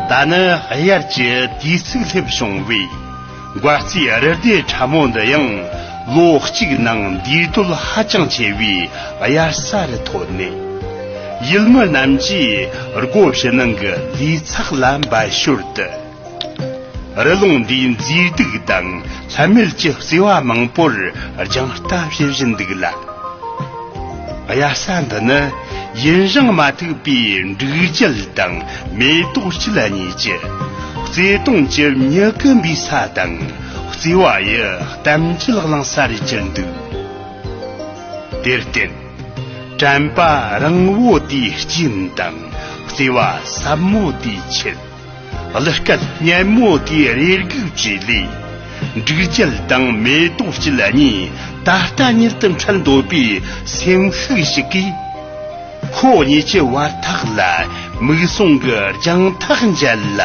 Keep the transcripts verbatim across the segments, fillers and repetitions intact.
ད་ནི་དབྱར་གྱི་དུས་ཚིགས་སླེབས་བྱུང་བས། མགོ་རྩེའི་རི་སྡེ་ཕྲ་མོ་འདི་ཡང་ལོ་གཅིག་ནང་འདུས་སྡོད་ཧ་ཅང་ཆེ་བའི་དབྱར་ས་རུ་ཐོན་ནས། ཡུལ་མི་རྣམས་ཀྱིས་སྒོ་ཕྱི་ནང་གི་ལུས་ཚགས་ལ་འབད་ཞོར་དུ། རི་ལུང་འདིའི་མཛེས་སྡུག་དང་ལྷམ་མེ་ལྕེ་བརྩེ་བ་མང་པོར་རྒྱང་ལྟ་བྱེད་བཞིན་འདུག་ལ། དབྱར་ས་འདི་ནི་ཡུན་རིང་མ་ཐུག་པའི་འབྲུག་རྒྱལ་དང་མེ་ཏོག་སྐྱིད་གཉིས་ཀྱི་བརྩེ་དུང་གི་མྱུ་གུ་འབུས་ས་དང་བརྩེ་བ་ཡི་གཏམ་རྒྱུད་བླངས་ས་རེད་གྱུར་འདུག་དེར་བརྟེན། དྲན་པ་རིང་བོ་དེའི་རྐྱེན་དང་བརྩེ་བ་ཟབ་མོ་དེའི་ཆེད། གླུ་སྐད་སྙན་མོ་དེའི་རེ་སྒུག་བཅས་ལས། འབྲུག་རྒྱལ་དང་མེ་ཏོག་སྐྱིད་གཉིས་ད་ལྟ་མྱུར་དུ་འཕྲད་འདོད་པའི་སེམས་ཤུགས་ཤིག་གིས། ཁོ་གཉིས་ཀྱི་བར་ཐག་ལ་མིག་ཟུང་གི་རྒྱང་ཐག་མཇལ་ལ།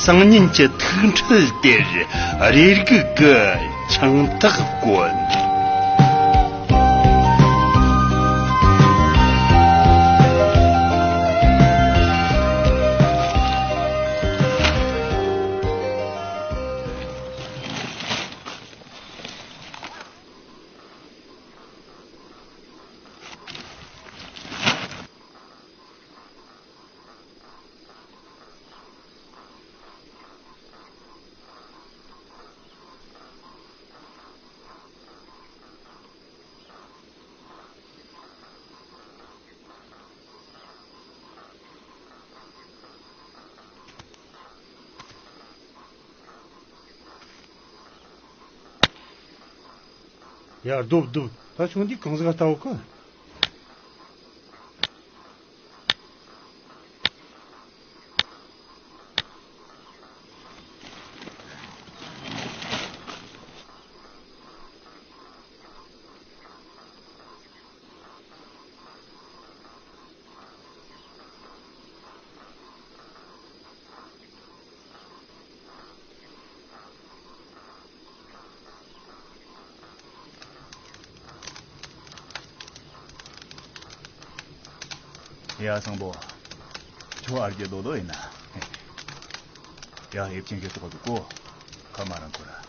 སང་ཉིན་གྱི་ཐུག་འཕྲད་དེར་རེ་སྒུག་གི་འཆང་ཐག་བཀོད། ཡ། རྡོབ་རྡོབ། ད་ཆུང་འདི་གང་ཟིག་ག་ལྟ་བུ་གི། ཡ། བཟང་པོ། ཁྱོད་ཨར་གྱི་ལོ་ལོ་ཡིན་ན། ཡ། ཨེབ་ཆེན་གྱི་ཐོག་ཏུ་ཀོ། ཁ་མ་རང་ཁོ་ར།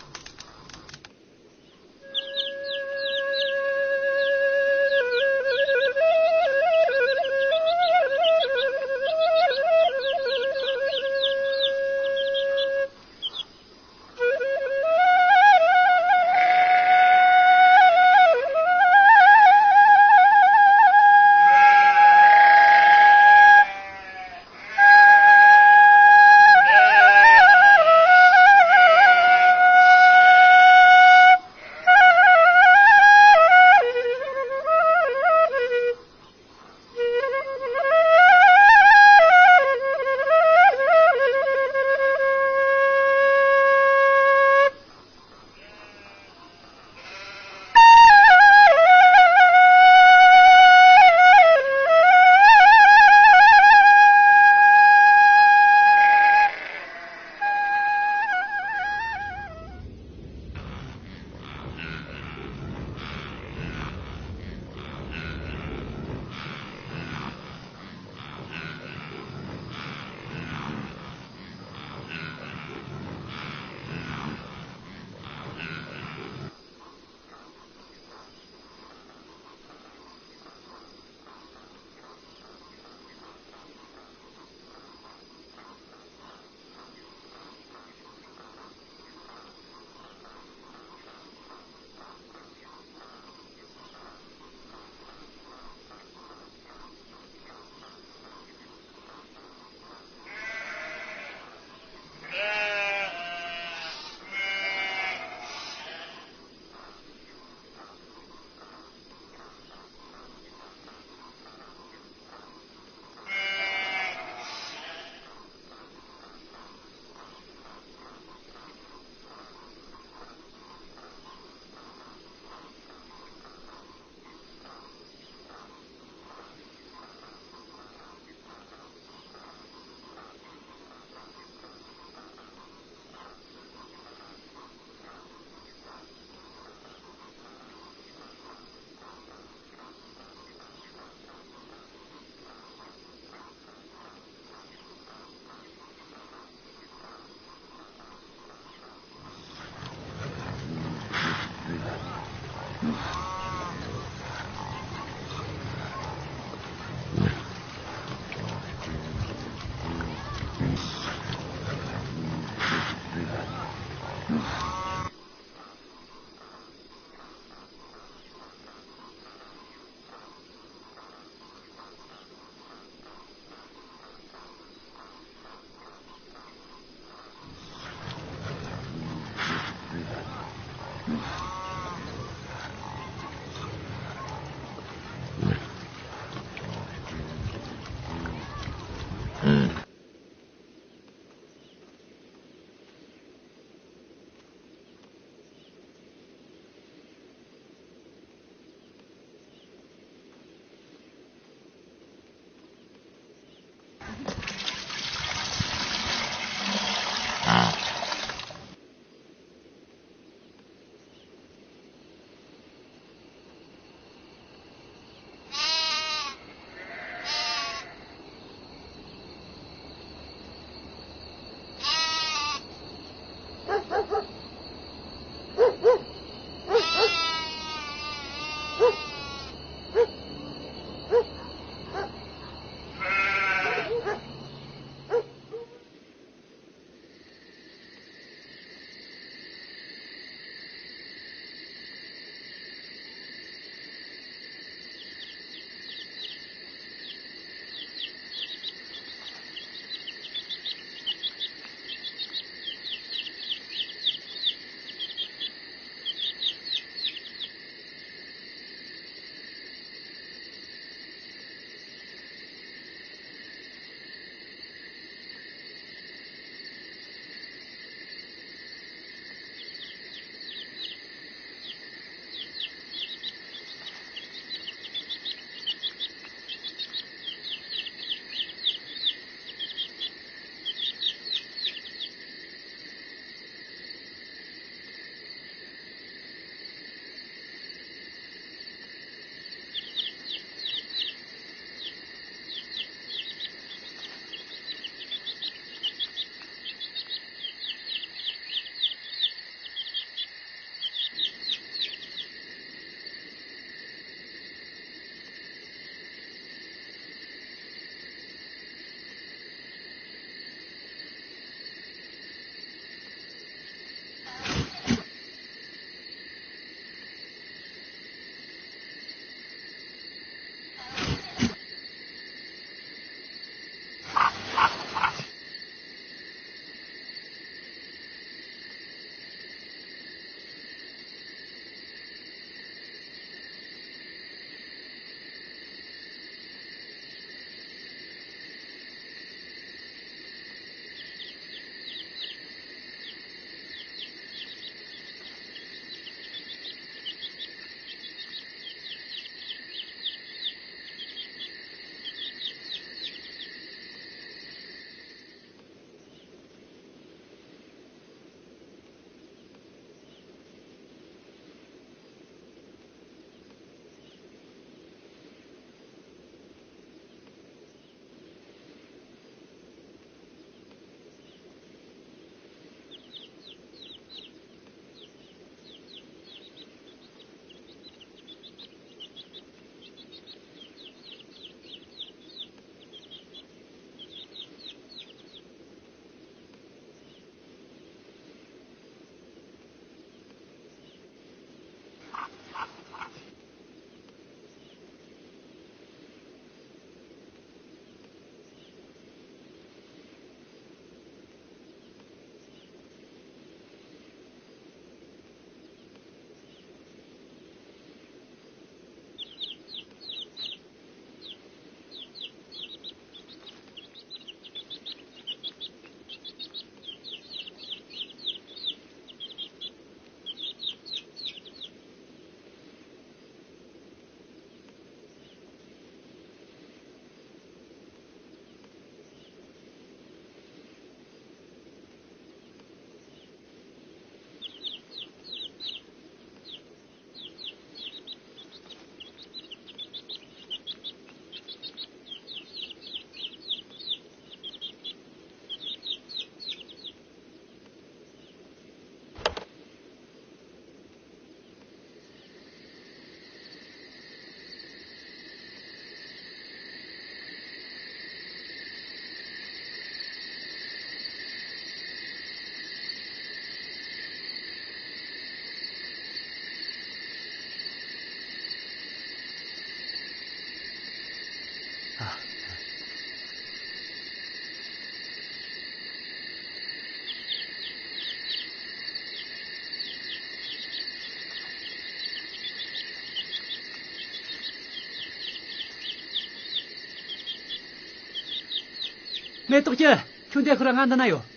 ཨེ་ཏོག་ཅི། ཁྱོད་འདི་ཁུར། ང་འདི་ན་ཡོད།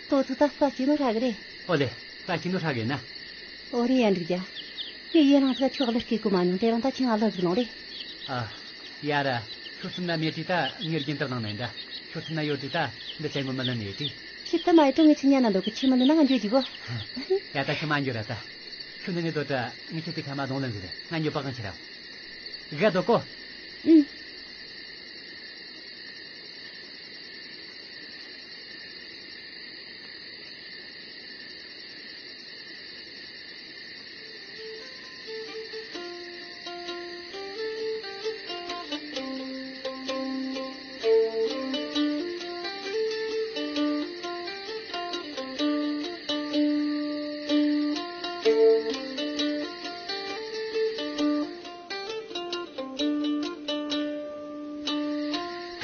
ཏོ་ཚུ་ད་ས་ཅི་ནོ་ཧྲ་གི་རེད། ཨོ་ལེ། ས་ཅི་ནོ་ཧྲ་གི་ན། ཨོ་རེད། ཡ་འགྲིག་རྒྱ། ཁྱེད་ཡིན་རང་ཚ་ཆོག་ལ་སྐྱེ་གོ་མ་མྱོང་། དེ་རང་ད་ཁྱེད་ང་ལ་ཟིག་ལོང་རེད། ཨ། ཡ་ར། ཁྱོད་སེམས་ན་མེད་དུས་ད་ངེར་རྒྱུན་དུ་ལངས་ནས་འདྲ། ཁྱོད་སེམས་ན་ཡོད་དུས་ད་འདི་ཚེ་ངོ་མ་ལ་ནས་དྲིས། ཁྱེད་ད་མ་ཡི་ཏོ་ངས་ཁྱེད་ཉན་ན་འདོད་གི། ཁྱེད་མ་ལུས་ན་ང་འགྱོ་གི་གོ། ཡ་ད་ཁྱེད་མ་འགྱོ་ར་ད། ཁྱོད་ནི་ངས་འདོད་དྲ། ངས་ཁྱེད་དེ་ཁ་མ་གདོང་ལེན་ཟིག་རེད། ང་འགྱོ་པ་གང་ཁྱེད་ར། ག་དོ་ཀོ། ཨུ།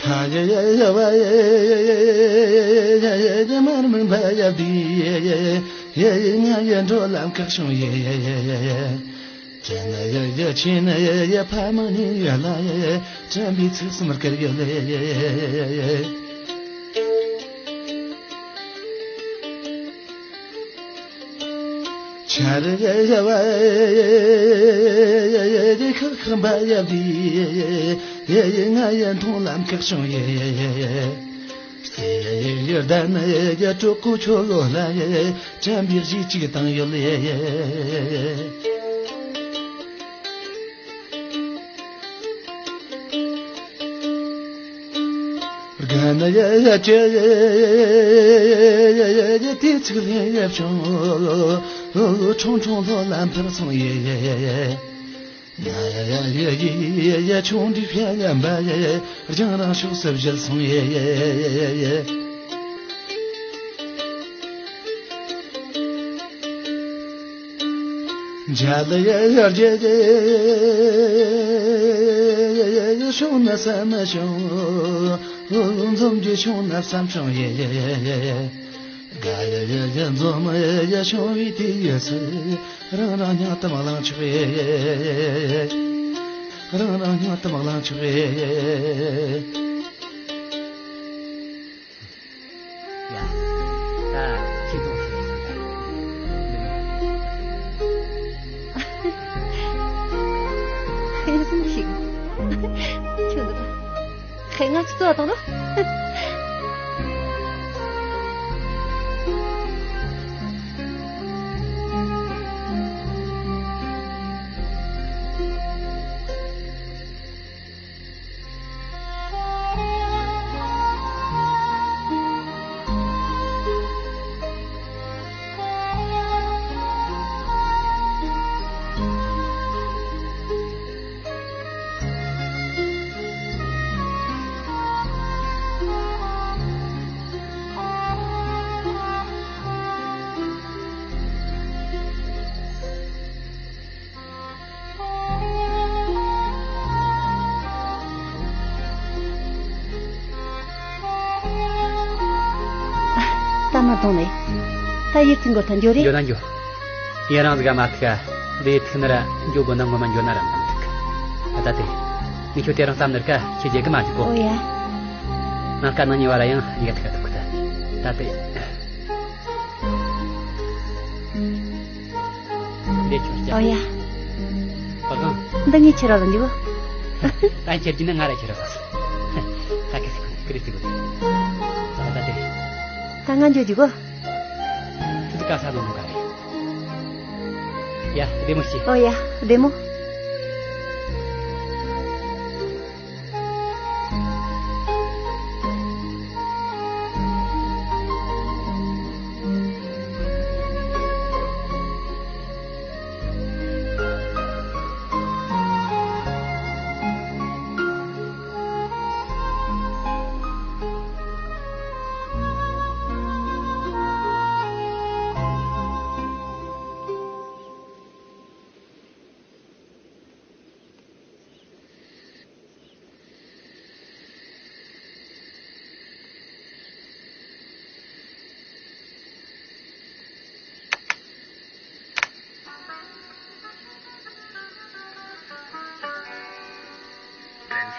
ཁ་ཡེ་ཡེ་ཡེ་བ་ཡེ་ཡེ་ཡེ་ཡེ་ཡེ་ཡེ་མར་མི་འབའ་ཡ་བི་ཡེ་ཡེ་ཡེ་ཡེ། ང་ཡེ་འགྲོ་ལམ་ཁག་བྱུང་ཡེ་ཡེ་ཡེ་ཡེ། ཅི་ན་ཡེ་ཡེ་ཆི་ན་ཡེ་ཡེ་ཕ་མ་ནི་ཡེ་ལ་ཡེ་ཡེ། དྲན་པའི་ཚིག་གསུམ་བསྐལ་ཡེ་ལེ་ཡེ་ཡེ་ཡེ། ཆར་ཡ་ཡ་བ་ཡ་ཡ་ཡ་ཡ་ཁ་ཁ་བ་ཡ་བི་ཡ་ཡ། ང་ཡ་མཐོང་ལམ་ཁག་བྱུང་ཡ་ཡ་ཡ་ཡ། སེ་ཡ་ཡ་ཡ་ད་ན་ཡ་ཡ་གྲོགས་པོ་ཁྱོད་ལོ་ལ་ཡ་ཡ། དྲན་པའི་གཞིས་གཅིག་བཏང་ཡོད་ལ་ཡ་ཡ། དགའ་ན་ཡ་ཡ་ཅེ་ཡ་ཡ་དེ་ཚིག་ལེ་ཡ་བྱུང་། ཁྲུང་ཁྲུང་ལྷོ་ལ་འཕུར་སོང་ཡ་ཡ་ཡ་ཡ། ཡ་ཡ་ཡ་ཡ་ཆུང་འདི་ཕྱ་ཡ་འབའ་ཡ་ཡ། རྒྱང་རིང་ཕྱོགས་སུ་བཞུད་སོང་ཡ་ཡ་ཡ་ཡ། མཇལ་ཡ་ཡ་རྒྱལ་ཡ་ཡ་ཡ་ཡ། བྱུང་ན་བསམ་མ་བྱུང་། འཛོམས་རྒྱུ་བྱུང་ན་བསམ་བྱུང་ཡ་ཡ་ཡ་ཡ། དགའ་ཡ་ཡ་ཡ་འཛོམས་ཡ་ཡ་བྱུང་བའི་དུས་ཡ་སུ། རང་རང་སྙིང་གཏམ་གླེང་ཆོག་ཡ། རང་རང་སྙིང་གཏམ་གླེང་ཆོག་ཡ། ཡ། ད་ཁྱེད་ཚོ་ཁྱེད་ཚོ་ཧེ་སུམ་ཞིག་ཁྱོད་འདི་ཧེ་ང་ཅི་ཚོ་དང་ལོ། ད་མ་གཏོང་ནས། ད་ཡིད་ཚིམ་གོ་ཐ་འགྱོ་རེད། འགྱོ་ན་འགྱོ། ཡིན་རང་ཟིག་ག་མ་ཐུག་ག་འདི་ཐུག་ན་ར་འགྱོ་དགོ་ན་ངོ་མ་འགྱོ་ན་ར་མ་ཐུག་ད་ལྟ་དེ། ངས་ཁྱོད་དེ་རང་བསམ་ནི་ར་ཀ་ཁྱེད་རྒྱལ་གི་མ་འཇུག་གོ། ཨོ་ཡ། ང་དཀའ་ནང་ཉེ་བ་ར་ཡང་ཡ་ཐུག་ག་ཐུག་གི་ད། ད་དེ། འདི་ཁྱོད་ཀྱ། ཨོ་ཡ། པ་གང་། འདི་ངས་ཁྱེར་ར་ལ་འཇུག་ད་ཁྱེར་གྱི་ན་ང་ར་ཁྱེར་ར་ས། ད་ཀི་སི་ཀི་རི་སི་གོ། ད་ད་དེ། ད་ང་འཇོ་འཇུག་གོ། ཁྱོད་ཀ་ས་ནོ་ནོ་ག་རེ། ཡ་བདེ་མོ་བྱེད། ཨོ་ཡ་བདེ་མོ།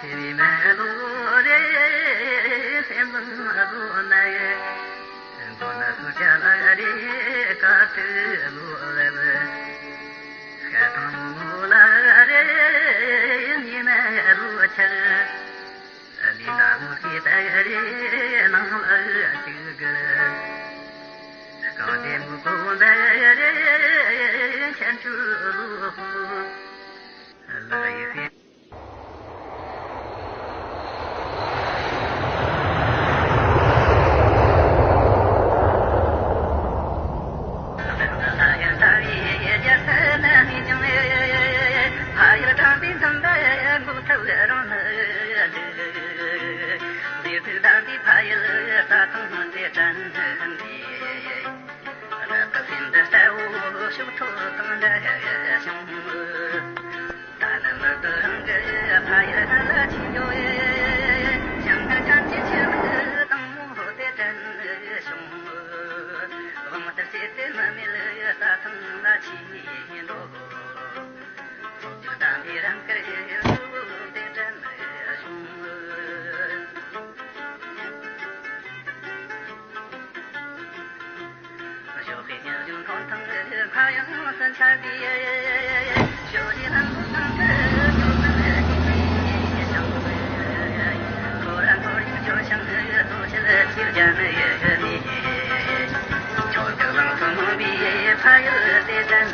ཆེ་བའི་མེ་ལོང་རེ་སེམས་ལ་བཟོ་ན་ཡི། མགོ་ན་སུ་ཅ་ལ་རེ་ཀ་ཏི་ལོ་ལེ་ལེ། ཤ་དང་མོ་ལ་རེ་ཉི་མ་རུ་ཆགས། ལི་ལ་མོ་སི་ཏ་རེ་ནང་ལ་ཅི་གི། རྐང་རྗེས་མོ་གོ་འདའ་རེ་ཁྱེད་ཚོ་ལོ་ཧུ་ལ་ཡི་ཧི།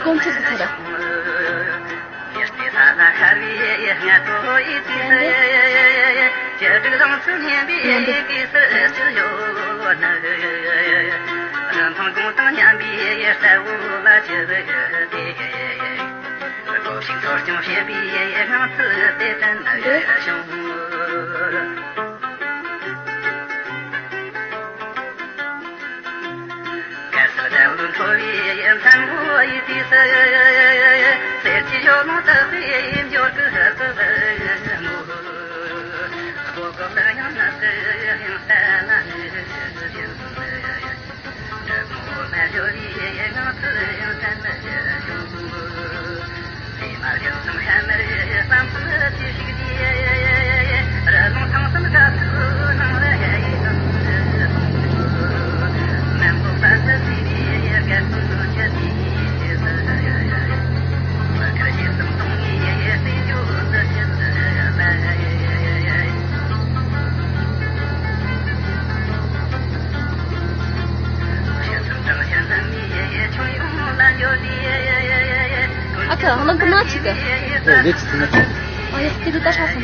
སྐོམ་ཆུ་ཟིག་ཐོག་ར། ཨ་ཁུ་ཨང་ལང་གི་མ་ཅིག་གི། ཨོ་ལེ་ཅི་ཟེར་ན་ཅི། ཨ་ཡ་དེ་རུ་ད་ཧྲ་སོང་།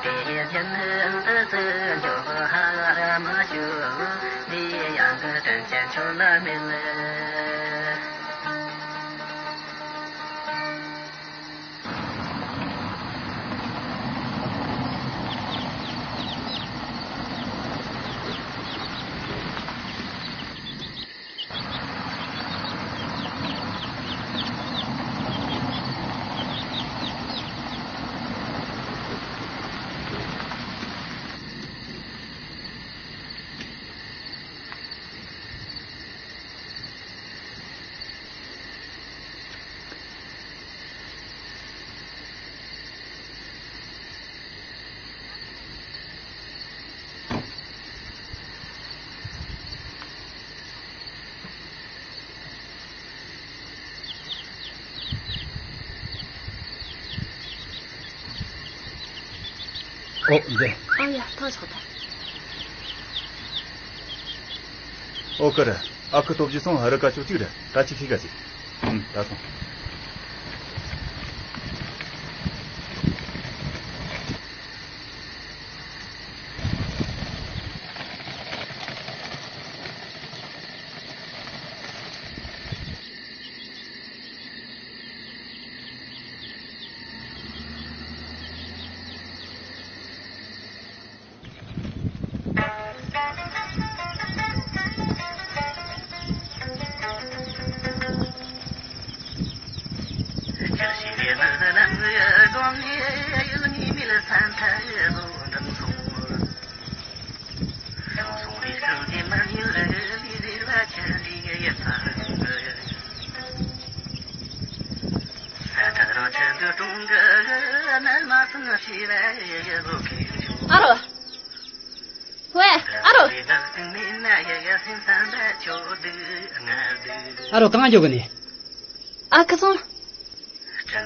དེ་ཡི་རྒྱུན་དུ་ཚུར་འཇོག་ཧ་མ་ཞུ། འདི་ཡང་གི་དྲིན་ཅན་ཁྱོད་ལ་མེད། ཨོ་འདི། ཨ་ཡ་ཐག་ཆོད་ད། ཨོ་ཀ་ར། ཨ་ཁུ་སྟོབས་རྒྱས་སོང་། ཧ་ར་ཀ་ཅོ་གཅིག་ར་ད་ཅི་ཤི་ག་ཅིག་ཨུམ་ད་སོང་། ཨ་རོ། ཝེ། ཨ་རོ། ཨ་རོ། གང་འགྱོ་གི་ནི། ཨ་ཁུ་ཚང་།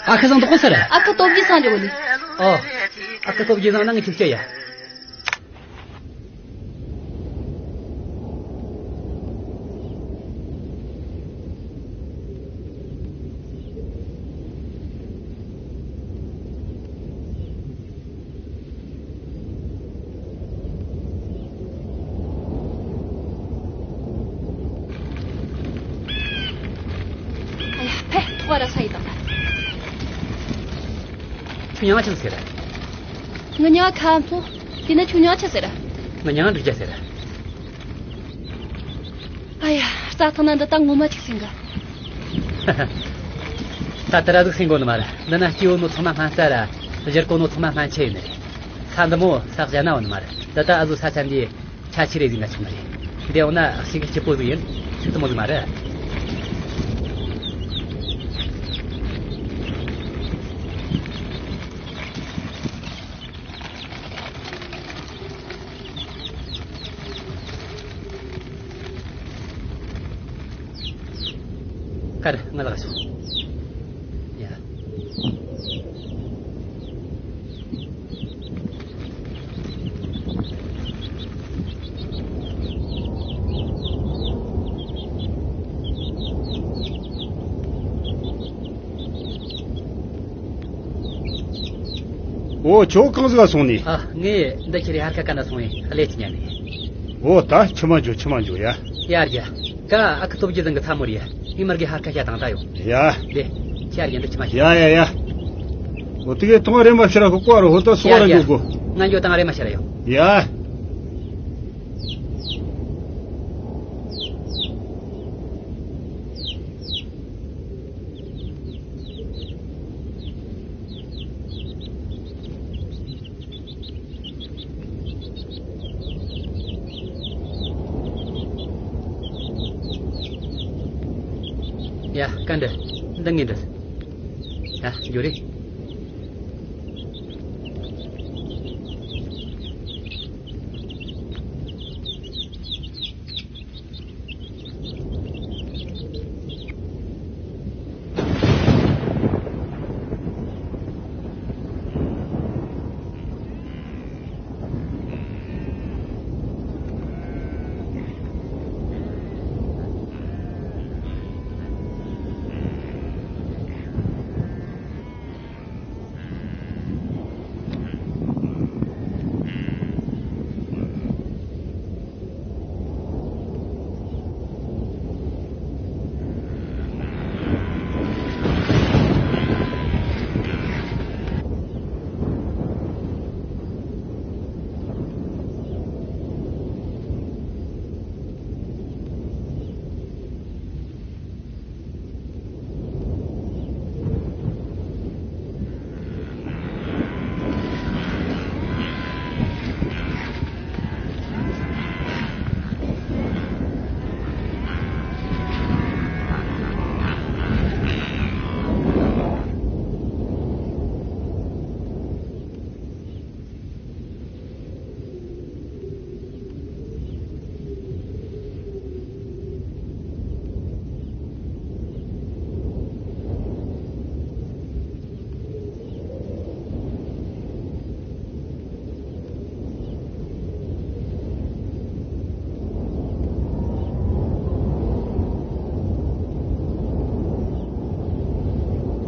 ཨ་ཁུ་ཚང་དུ་གོ་ས་ར། ཨ་ཁུ་སྟོབས་རྒྱལ་ཚང་འགྱོ་གི་ནི། ཨོ། ཨ་ཁུ་སྟོབས་རྒྱལ་ཚང་ནང་གི་ཁྱིམ་སྐྱ་ཡ། ཨ་ཡ། ཕེ། ཐོག་ར་ས་ཡི་དང་། ཁྱོད་ཉང་ཆི་ཟེར། ང་ཉང་ཁ་མཚོ། དེ་ན་ཁྱོད་ཉང་ཆི་ཟེར། ང་ཉང་འགྲིག་རྒྱ་ཟེར། ཨ་ཡ། རྩྭ་ཐང་ན་འདི་ད་ངོ་མ་ཅིག་ཟིན་གི། ད་ལྟ་ར་ཟིག་ཟིན་གོ་ནི་མ་རེད། འདི་ན་སྐྱེ་བོ་ནོ་ཚང་མ་སྨན་རྩྭ་ར། བཞུར་གོ་ནོ་ཚང་མ་སྨན་ཆུ་ཡིན་ནི་རེད། ས་འདི་མོ་ས་གཞན་ན་ཡོད་ནི་མ་རེད། འདི་ད་ཨ་ཟོ་ས་ཆ་འདི་ཆ་ཆི་རེ་ཟིན་ག་ཆུང་ནི་རེད། འདི་འོ་ན་ཤིང་གི་སྐྱིད་པོ་ཟིག་ཡིན། ཤིག་ཙི་མོ་ཟིག་མ་རེད། ཁར་ང་ལགས་སོང་། ཡ། འོ། ཁྱོད་གང་ཟིག་ག་སོང་ནི། ཨ། ངས་འདི་ཁྱེར་ཧར་ཁ་ཀ་ན་སོང་ཡིན། ཀླད་ཅི་ཉན་ནི། འོ། ད་ཕྱི་མ་འགྱོ། ཕྱི་མ་འགྱོ་ཡ། ཡ་རྒྱ། ཀ་ཨ་ཁུ་སྟོབས་རྒྱལ་ཚང་གི་ཚ་མོ་རེད་ཡ། ངས་མར་གི་ཧར་ཁ་ཤ་དང་ད་ཡོང་། ཡ། དེ། ཁྱེར་རྒྱ་འདི་ཕྱི་མ་ཤ། ཡ་ཡ་ཡ། འོ། དེ་གའི་ཐོང་རེ་མ་ཤ་ར་ཁོ་ཀོ་ར་ཧོ་ད་སོ་ར་འགྱོ་གོ། ང་འགྱོ་དང་རེ་མ་ཤ་ར་ཡོང་། ཡ། ཡ། ཀ་འདི། འདི་ངས་འདི། ཡ། འགྱོ་རེ།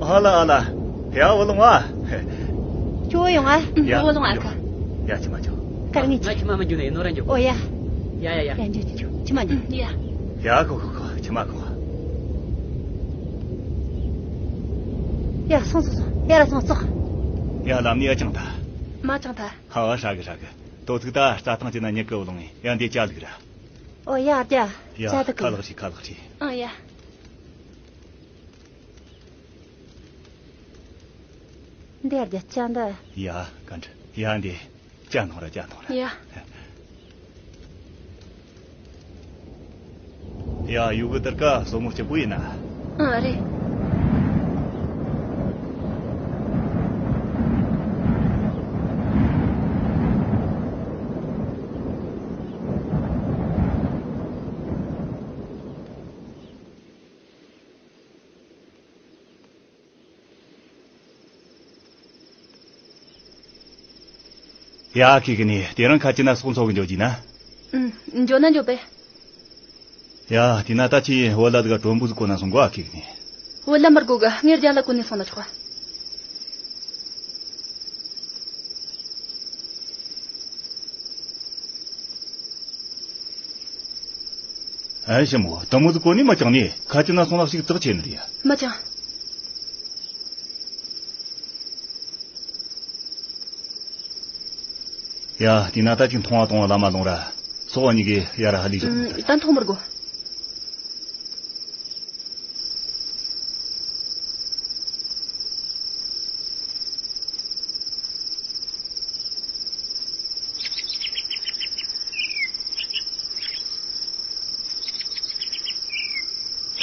ཨ་ལ་ཨ་ལ། ཡ། འོ་ལོང་ཨ། ཁྱོད་ཡོང་ཨ། ཡ། འོ་ལོང་ཨ་ཁ། ཡ། ཁྱི་མ་ཁྱོད། ཀར་ངི་ང་ཁྱི་མ་མ་འཇུ་ནས་ནོར་ར་འཇུ། ཨོ་ཡ། ཡ་ཡ་ཡ། ཡ་འཇུ་འཇུ་འཇུ། ཁྱི་མ་འཇུ། ཡ། ཡ། ཁོ་ཁོ་ཁོ། ཁྱི་མ་ཁོ། ཡ། སོང་སོང་སོང་། ཡ་ར་སོང་ཙོག། ཡ། ལམ་ནས་ཨ་ཅང་ཐ། མ་ཅང་ཐ། ཧ་བ་ཧྲ་གི་ཧྲ་གི། དོ་ཐུག་ད་རྩྭ་ཐང་ཅི་ན་ཉི་གི་བ་ལོང་ཡ། འདི་ཅ་ལུག་ར། ཨོ་ཡ། རྒྱ། ཡ། ཅ་ཐུག་ཁ་ལག་ཧྲི། ཁ་ལག་ཧྲི། ཨ་ཡ། འདི་རྒྱ་ཅ་འདི། ཡ། ཀ་འདྲ། ཡ། འདི་ཅ་ནོ་ར། ཅ་ནོ་ར། ཡ། ཡ། ཡ། ཡུ་གུ་དར་ཀ་སོ་མོ་སྐྱིད་པོ་ཡིན་ན། ཨང་། རེད། ཡ། ཁི་གི་ནི་དེ་རིང་ཁ་ཅིག་ན་སོང་ཚོགས་གི་འཇོག་གྱིས་ན། ཨུམ། འཇོག་ན་འཇོག་པས། ཡ། དེ་ན་ད་ཅི་བོད་ལ་དགའ་གྲོན་བུ་ཟིག་གོན་ན་སོང་གོ། ཨ། ཁི་གི་ནི། བོད་ལ་མི་དགོ་གི། ངས་རྒྱ་ལ་གོན་ནས་སོང་ན་ཆོག་ག། ཨེ། ཞི་མོ། དུ་མོ་ཟིག་གོན་ནི་མ་ཅང་ནི་ཁ་ཅིག་ན་སོང་ལ་ཞིག་ཙག་ཆེ་ནི་རེད། མ་ཅང་། ཡ། དེ་ན་ད་ཅིག་མཐོང་བ་གཏོང་བ་ལ་མ་ལོང་ར། སོགས་གཉིས་ཀྱི་ཡ་ར་ཧ་ལི་ཞིག་ད་མཐོང་མི་དགོ།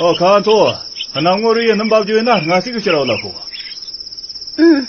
ཨོ། ཁ་ཚོ། གནམ་ངོ་རི་ཡི་སྣུམ་འབབ་རྒྱུ་ཡིན་ན་ང་སྲིད་གི་ཕྱིར་ར་ལ་ཤོག། ཨུམ།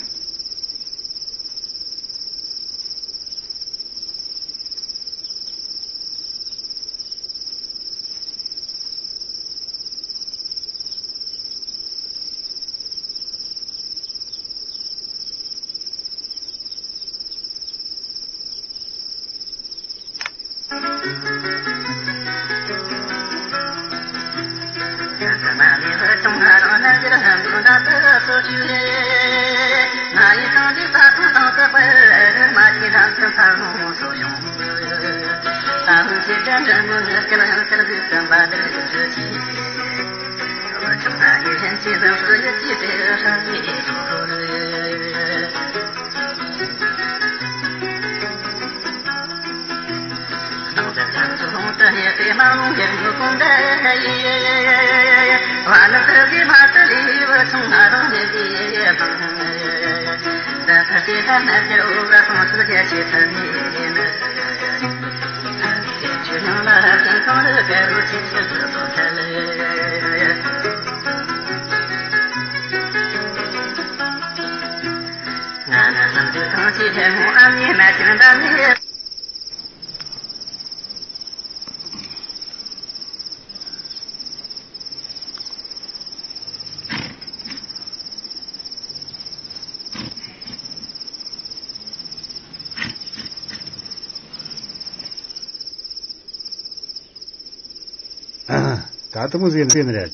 ད་དུང་ཟེར་ནི་རེད། ད་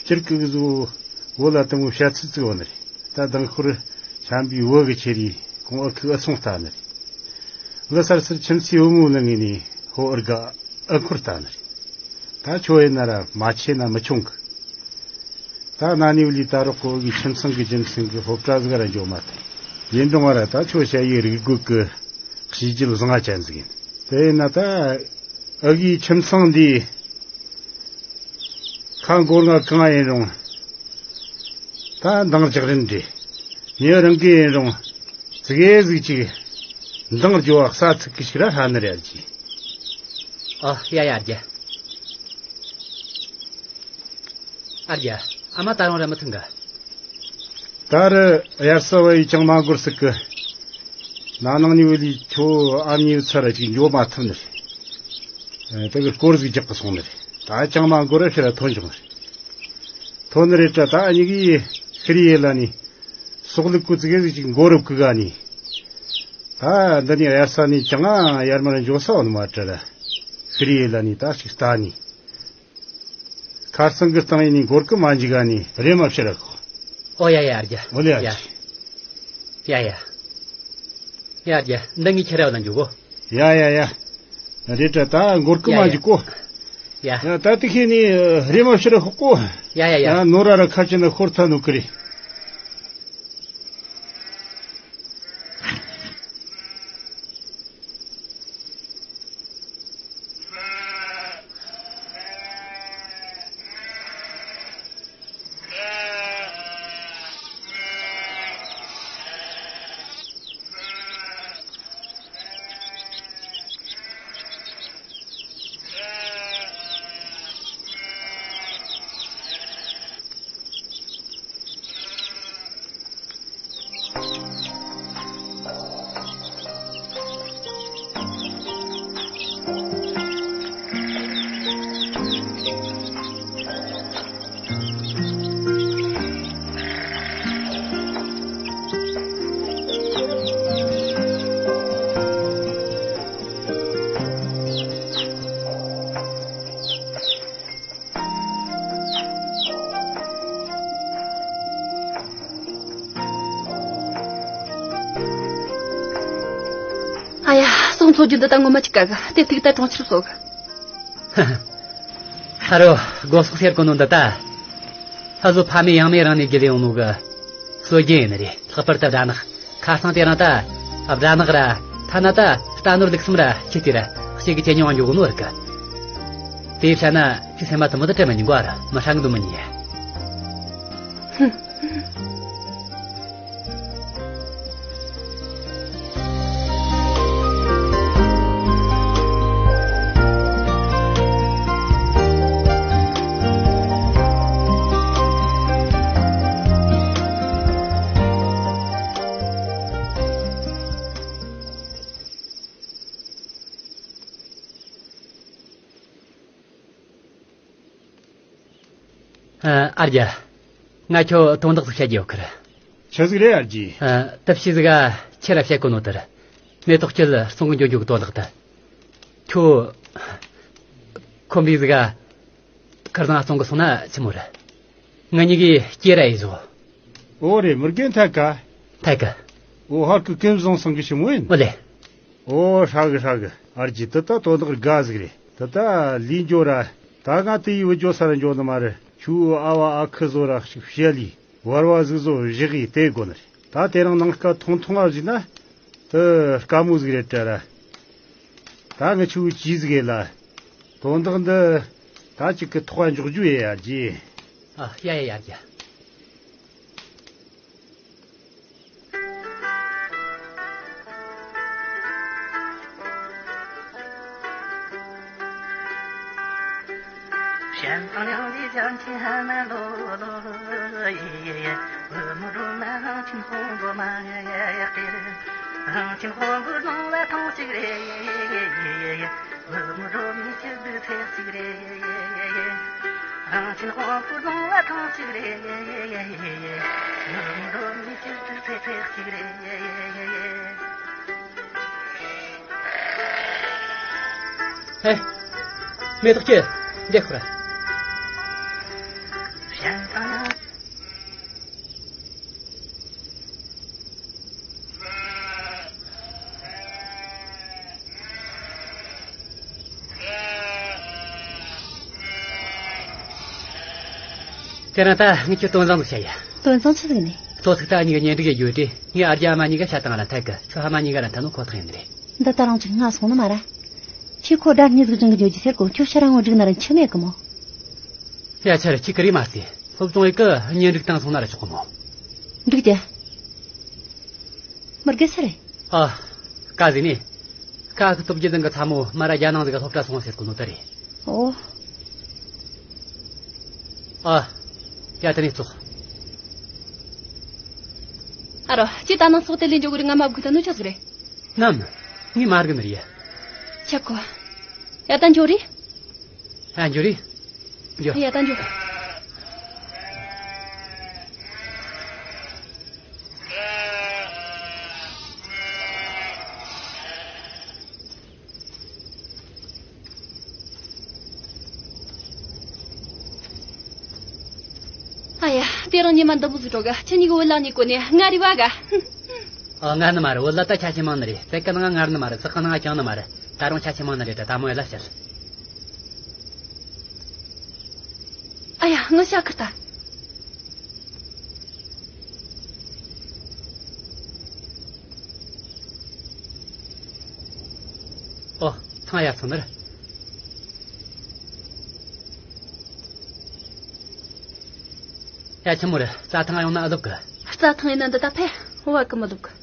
སྤྱིར་གི་བཟོ་བོ་ལ་དུང་བཤད་ཚིག་ཚིག་བོ་ནི་རེད། ད་དང་ཤོར་ཆམ་པའི་བུ་གི་ཆེ་རི་ཁོང་ཨ་ཁུ་ཨ་སོང་ལྟ་ནི་རེད། ལ་སར་སར་ཁྱིམ་མཚེས་བུ་མོ་ལ་ངེས་ནས་ཧོ་ཨར་ག་ཨ་འཁོར་ལྟ་ནི་རེད། ད་ཁྱོད་ཡིན་ན་ར་མ་ཆེ་ན་མི་ཆུང་གི། ད་ན་ནིའུ་ལི་ད་རོག་གོ་གི་ཁྱིམ་ཚང་གི་རྒྱུ་མཚན་གི་སློབ་གྲྭ་ཟིག་ར་འཇོག་མ་ཐུབ། ཡིན་རུང་བ་ར་ད་ཁྱོད་ཞ་ཡི་རིག་རྒོད་གི་གཤིས་རྒྱུད་བཟང་ང་ཅན་ཟིག་ཡིན། དེ་ཡིན་ན་ད་ཨ་གི་ཁྱིམ་ཚང་འདི་ཁ་མགོ་ང་གང་ཡིན་རུང་ད་འདང་རྒྱག་རིན་འདྲི། ཉེ་རང་གི་ཡིན་རུང་ཙི་གེ་ཟིག་ཅིག་འདང་རྒྱོ་བ་ས་ཚིག་གི་ཞིག་ར་ཧ་ནི་རེད་ཀྱི། ཨ། ཡ་ཡ་རྒྱ། ཨ་རྒྱ། ཨ་མ་ད་རུང་ར་མི་ཐུང་ག། ད་རུ་དབྱར་ས་བ་ཡི་ཅང་མ་འགོར་སྲིད་གི། ན་ནང་ནི་བུ་ལི་ཁྱོ་ཨ་མྱེས་ཚར་ར་ཅིག་འགྱོ་མ་ཐུབ་ནི་རེད། དེ་གི་སྐོར་ཟིག་རྒྱག་གི་སོང་ནི་རེད། ད་ཅང་མ་འགོར་ར་ཕྱིར་ར་ཐོན་བྱུང་ནི་རེད། ཐོན་ནི་རེད་དྲ་ད་ཨ་ཉི་གི་ཤི་རི་ཡེ་ལ་ནི་སོག་ལུག་གུ་ཙི་གེ་ཟིག་ཅིག་འགོ་རུབ་གི་ག་ནི། ད་འདི་ནི་དབྱར་ས་ནི་ཅང་ཡར་མར་འགྱོ་ས་འོ་ནི་མ་དྲ་ར། ཤི་རི་ཡེ་ལ་ནི་ད་ཅིག་ལྟ་ནི། ཁར་སང་གི་སྟེང་ཡིན་ནི་འགོར་གི་མ་འཇིག་ག་ནི་རེ་མ་ཕྱིར་ར་ཁོ། ཨོ་ཡ་ཡ་རྒྱ། ཨོ་ལེ་ཡ། ཡ་ཡ། ཡ་རྒྱ། འདི་ངས་ཁྱེར་ར་ལ་འཇུག་གོ། ཡ་ཡ་ཡ། རེད་དྲ་ད་འགོར་གི་མ་འཇིག་གོ། ཡ། ཡ་ད་དེ་ཤེས་ནི་རེ་མ་ཕྱིར་ར་ཁོ་གོ། ཡ་ཡ་ཡ། ཡ་ནོ་ར་ར་ཁ་ཅན་ན་ཤོར་ཐ་ནོ་གི་རེད། ཨ་ཡ། སོང་ཚོ་རྒྱུ་འདི་ད་ངོ་མ་ཅིག་དཀའ་གི། དེ་ཐུག་ད་གྲོང་ཁྱེར་སོག་ཧ་རོ། སྒོ་ཟོག་སེར་གོ་ནོ་འདི་ད། ཧ་བཟོ་ཕ་མེས་ཡང་མེས་རང་ནས་དགེ་ལས་ཡོང་ནོ་གི་སྲོལ་རྒྱུན་ཡིན་ནི་རེད། ལྷག་པར་དུ་སྦྲ་ནག་ཁ་སང་དེ་རིང་ད། སྦྲ་ནག་ར། ཐ་ན་ད། རྟ་ནོར་ལུག་གསུམ་ར་ཁྱི་དེ་ར་ཞིག་གི་ཁྱེད་ཉོ་འགྱོ་གོ་ནོ་རིག་གི། དེ་བྱས་ན་ཁྱི་སེམས་མ་དུ་མོ་དུ་དྲན་མི་ཉན་གོ་ཨ་ར། མི་ཧྲ་གི་འདུག་མི་ཉན། ཨ་ཨ་རྒྱ། ང་ཁྱོད་དོན་དག་ཟིག་བཤད་རྒྱུ་ཡོད་ཁི། ཆི་ཟིག་རེད་ཨ་རྒྱ། ཨ་དེབ་ཕྱི་ཟིག་ག་ཁྱེད་ར་བཤད་གོ་ནོ་དེར། མེ་ཏོག་ཁྱེད་སོང་གི་འགྱོ་རྒྱུ་གི་དོན་དག་དེ། ཁྱོད། ཁོམ་པའི་ཟིག་ག་ཁར་སང་སོང་གི་སོང་ན་ཆི་མོ་རེད། ང་གཉིས་ཀྱིས་སྐྱེ་ར་ཡི་བཟོ། ཨོ་རེད། མི་རྒན་ཐད་ཀ་ཐད་ཀ་ཨོ་ཧར་ཀི་ཀེམ་བཟང་སང་གི་ཆི་མོ་ཡིན། ཨོ་ལེ། ཨོ་ཧྲ་གི་ཧྲ་གི། ཨར་ཇི་དེ་ད་དོན་དག་དགའ་ཟིག་རེད། དེ་ད་ལུས་འགྱོ་ར། ད་ང་དེ་ཡི་བུ་འགྱོ་ས་ར་འགྱོ་ནི་མ་རེད། ཁྱོའི་ཨ་བ་ཨ་ཁུ་བཟོ་ར་ཞིག་བཤད་ལི། བར་བ་ཟིག་བཟོ་བཞག་གི་དེ་དགོ་ནི་རེད། ད་དེ་རིང་ནངས་ཀ་ཐུང་ཐུང་ཨར་ཇི་ན། དེ་དཀའ་མོ་ཟིག་རེད་དྲ་ར། ད་ངི་ཆུ་ཅི་ཟིག་ཡེ་ལ། དོན་དག་འདི། ད་ཅིག་གི་ཐོག་འཇོག་རྒྱུ་ཡེ་ཡར་ཇི། ཨ་ཡ་ཡ་ཡར་ཇི། ཧེ། མེ་ཏོག་ཁྱེད། འདི་ཁོ་ར། དེ་ན་ད་ངས་ཁྱོད་དོན་བཟང་ཟིག་བཤད་ཡ། དོན་བཟང་ཆི་ཟིག་ནི། ཐོ་ཚིག་ད་གཉིས་ཀ་གཉེན་སྒྲིག་ཡེ་རྒྱུ་དེ་ངས་ཨར་རྒྱ་ཨ་མ་གཉིས་ཀ་བཤད་བཏང་ལ་ཐད་གི། ཁྱོད་ཨ་མ་གཉིས་ཀ་ར་འཐད་ནོ་ཁོ་ཐག་ཡིན་རེད། འདི་ད་རང་ཚོ་ང་སོང་ནི་མ་ར། ཁྱོད་ཁོ་དགྲ་གཉིས་ཟིག་སྦྱང་གི་འཇོག་རྒྱུ་ཟེར་གོ། ཁྱོད་ཤ་ར་ངོ་འགྲིག་ན་ར་འཆི་མེད་གི་མོ། ཡ་ཆ་ར་ཁྱི་ཀི་རི་མ་སི། སློབ་སྦྱོང་ཡི་ཀི་གཉེན་སྒྲིག་བཏང་སོང་ན་ར་ཆོག་གི་མོ། འགྲིག་ཅེ། མི་དགེ་ས་རེད། ཨ། ཀ་ཟི་ནི། ཀ་གི་སྟོབས་རྒྱུ་ཟིང་གི་ཚ་མོ་མ་ར་རྒྱ་ནང་ཟིག་ག་སློབ་གྲྭ་སོང་ཟེར་གོ་ནོ་ད་རེད། ཨོ། ཨ། ཡ་ད་ནི་ཙོག་ཨ་རོ། ཅི་ད་ནང་སོག་དེ་ལས་འཇོག་གི་རེད། ང་མ་བགོས་ད་ནུ་ཆ་ཟིག་རེད། ནམ། ངས་མ་རྒན་རེད་ཡ། ཆ་གོ། ཡ་ད་འཇོ་རི། ཡ་འཇོ་རི། འཇོ། ཡ་ད་འཇོ། ཨ་ཡ། དེ་རིང་ཉི་མ་འདི་མོ་ཟིག་འགྲོ་ག་ཁྱེད་གཉིས་ཀྱི་བུ་ལག་གཉིས་ཀོ་ནས་ང་རི་བ་ག་ཨ་ངར་ནི་མ་རེད། བུ་ལ་ད་ཆ་ཆེ་མང་ནི་རེད། ཙེ་ཀ་ནང་ང་ངར་ནི་མ་རེད། ཙེ་ཀ་ནང་ང་ཅང་ནི་མ་རེད། ད་རུང་ཆ་ཆེ་མང་ནི་རེད། ད་ད་མོ་ཡ་ལ་བཤད། ཨ་ཡ། ངི་ཤ་ཁུར་ད། ཨོ། ཐང་ཡར་སོང་ནི་རེད། ཡ་ཆི་མོ་རེད། རྩྭ་ཐང་ཡོང་ན་ཨ་ལོབ་གི། རྩྭ་ཐང་ཡིན་ན་འདི་ད་ཕེ། བ་གི་མི་ལོབ་གི།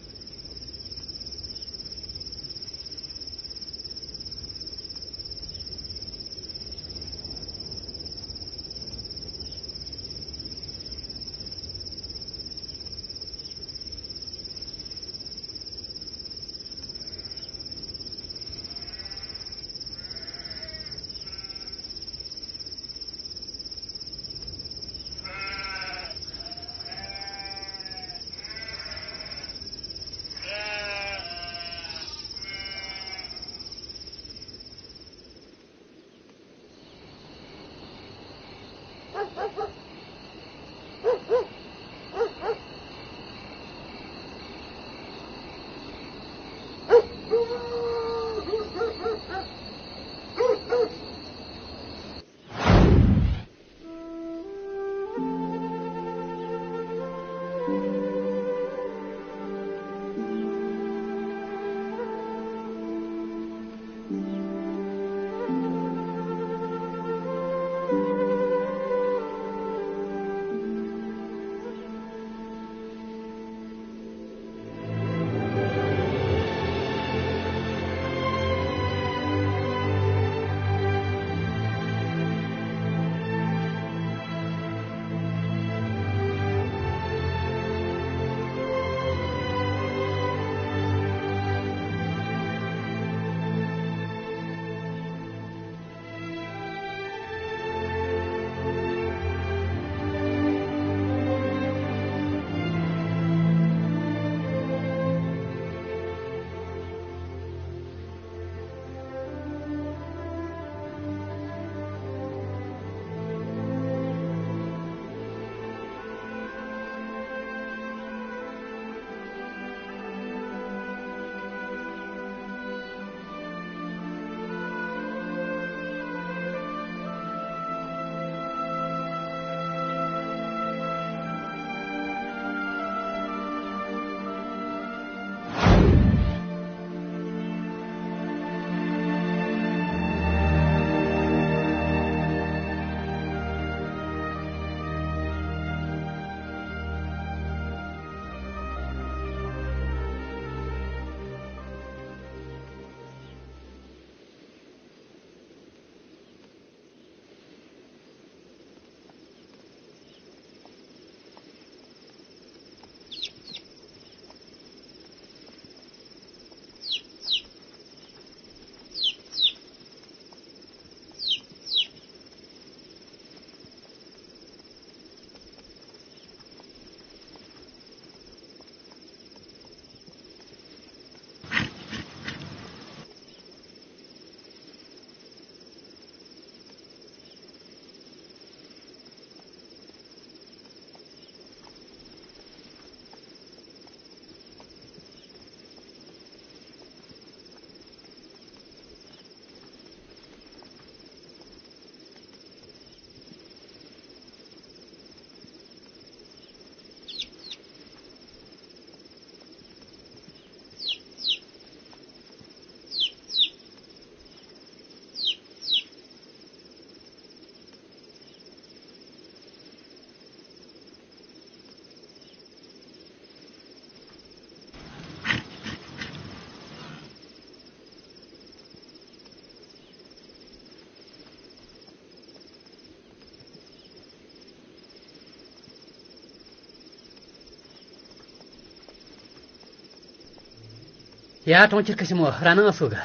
ཡ་གྲོང་ཁྱེར་ཁ་ཤི་མོ་ར་ནང་སོ་གི།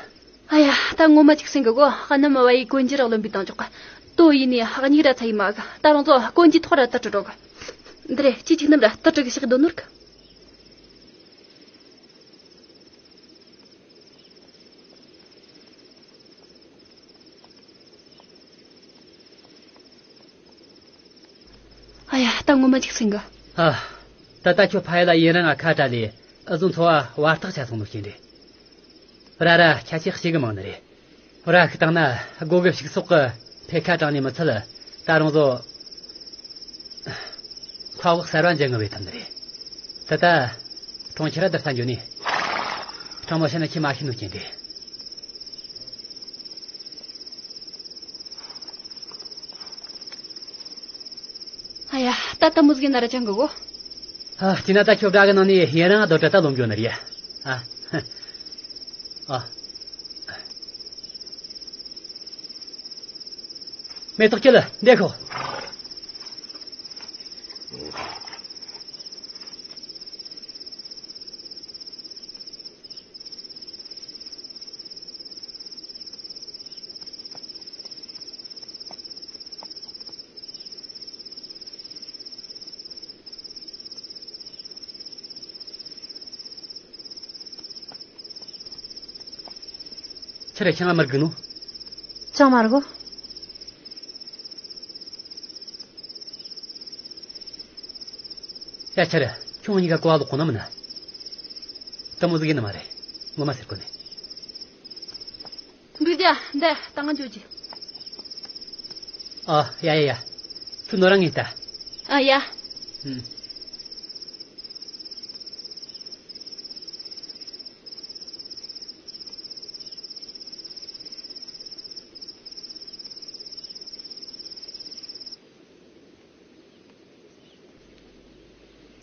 ཨ་ཡ། ད་ངོ་མ་ཅིག་སེང་གི་གོ། ཨ་ནི་མ་བ་ཡི་གོན་རྒྱུ་རག་ལོན་པའི་དང་ཅོག་ག་ཏོ་ཡིན་ནི་ཧ་གཉིས་ར་ཚ་ཡི་མ་གི། ད་རང་ཚོ་གོན་རྒྱུ་ཐོག་ར་ཏུ་ཀྲུ་ཀྲོ་གི། འདི་རེ་ཅི་ཅིག་ནམ་ར་ཏུ་ཀྲུ་གི་ཤག་དོ་ནོར་གི། ཨ་ཡ། ད་ངོ་མ་ཅིག་སེང་གི། ཨ། ད་ལྟ་ཁྱོད་ཕ་ཡུལ་ལ་ཡུན་རིང་ང་ཁ་བྲལ་ལས་ཨུ་ཟོ་འཚོ་བ་བར་ཐག་ཆད་སོང་ནོ་རྐྱེན་རེད། ར་ར་ཁྱད་ཆོས་གཅིག་གི་མང་ནི་རེད། ར་ཤི་བཏང་ན་སྒོ་གི་ཕྱུགས་ཟོག་གི་འཕེལ་ཁ་དྲངས་ནས་མི་ཚད་ད་རུང་བཟོ། ཁ་བོག་གསར་བ་འཇལ་ངེས་པའི་ཐབས་འདི་རེད། ད་ལྟ་གྲོང་ཁྱེར་ར་དར་ས་འགྱོ་ནས་སྤྲང་མོ་བྱས་ན་ཁྱི་མ་ཤི་ནོ་རྐྱེན་རེད། ཨ་ཡ། ད་ལྟ་མོ་ཟིག་ན་ར་ཅང་གི་གོ། ཨ། དེ་ན་ད་ཁྱོད་དགྲ་གི་ནང་ནས་ཡན་རང་རྡོ་གྲ་ད་ལོང་འགྱོ་ནི་རེད། ཨ། ཨ། མེ་ཏོག་ཁྱེར་འདེད་ཤོག། ཁྱེད་ར་ཆང་ང་མར་གི་ནོ། ཅང་མར་གོ། ཡ་ཁྱེད་ར་ཁྱོད་གཉིས་ཀ་གོ་བ་ལོག་གོ་ན་མིན་ན། ད་མོ་ཟིག་ཡིན་ནི་མ་རེད། ངོ་མ་ཟེར་གོ་ནི། འདུག་རྒྱ་འདི་ད་ང་འཇོག་གི། ཨ་ཡ་ཡ་ཡ། ཁྱོད་ནོར་རང་ངས་ལྟ། ཨ་ཡ། ཨུམ།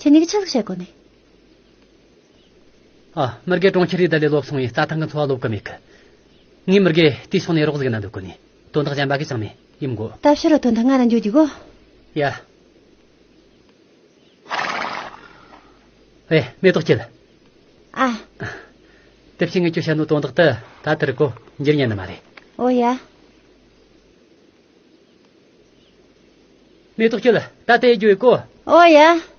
ཁྱེད་གཉིས་ཀྱིས་ཆི་ཟིག་བཤད་གོ་ནི། ཨ། མི་དགེ་གྲོང་ཁྱེར་རི་ད་ལས་ལོབས་སོང་ཡིན། རྩྭ་ཐང་གི་འཚོ་བ་ལོབས་གི་མེད་གི། ངས་མི་དགེ་དེའི་ཕྱོགས་ནས་རོགས་ཟིག་གནང་འདོད་གོ་ནི། དོན་དག་གཞན་པ་གི་ཅང་མེད་ཡིན་གོ། ད་ཕྱིར་རོ་དོན་དག་ང་རང་འཇོག་གི་གོ། ཡ། ཨེ། མེ་ཏོག་ཁྱེད། ཨ། དེ་ཕྱིན་ངས་ཁྱོད་བཤད་ནོ་དོན་དག་ཏུ་ད་ལྟར་གོ་འགྱུར་ཉན་ནི་མ་རེད། ཨོ་ཡ། མེ་ཏོག་ཁྱེད་ད་ལྟ་ཡི་རྒྱུ་ཡི་གོ། ཨོ་ཡ།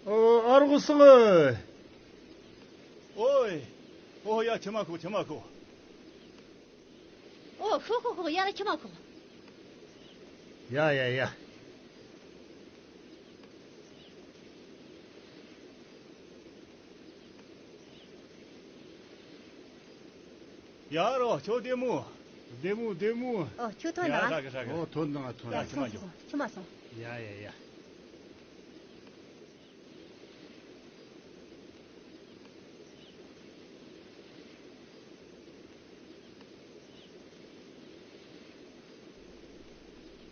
ཨོ། ཨ་རོགས་སོང་ཨེ། ཨོའི། ཨོ་ཡ། ཁྱི་མ་ཁོ། ཁྱི་མ་ཁོ། ཨོ། ཤོག་ཤོག་ཤོག་ཡ་ལ་ཁྱི་མ་ཁོ། ཡ་ཡ་ཡ། ཡ་རོ། ཁྱོད་བདེ་མོ། བདེ་མོ་བདེ་མོ། ཨོ། ཁྱོད་ཐོན་ཡ་དང་། ཧྲ་གི་ཧྲ་གི། ཨོ། ཐོན་དང་ཐོན། ཡ། ཡ། ཁྱི་མ་ཁྱི་མ་ཁྱོད། ཁྱི་མ་སོང་། ཡ་ཡ་ཡ།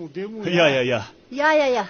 སོང་བདེ་མོ། ཡ་ཡ་ཡ། ཡ་ཡ་ཡ།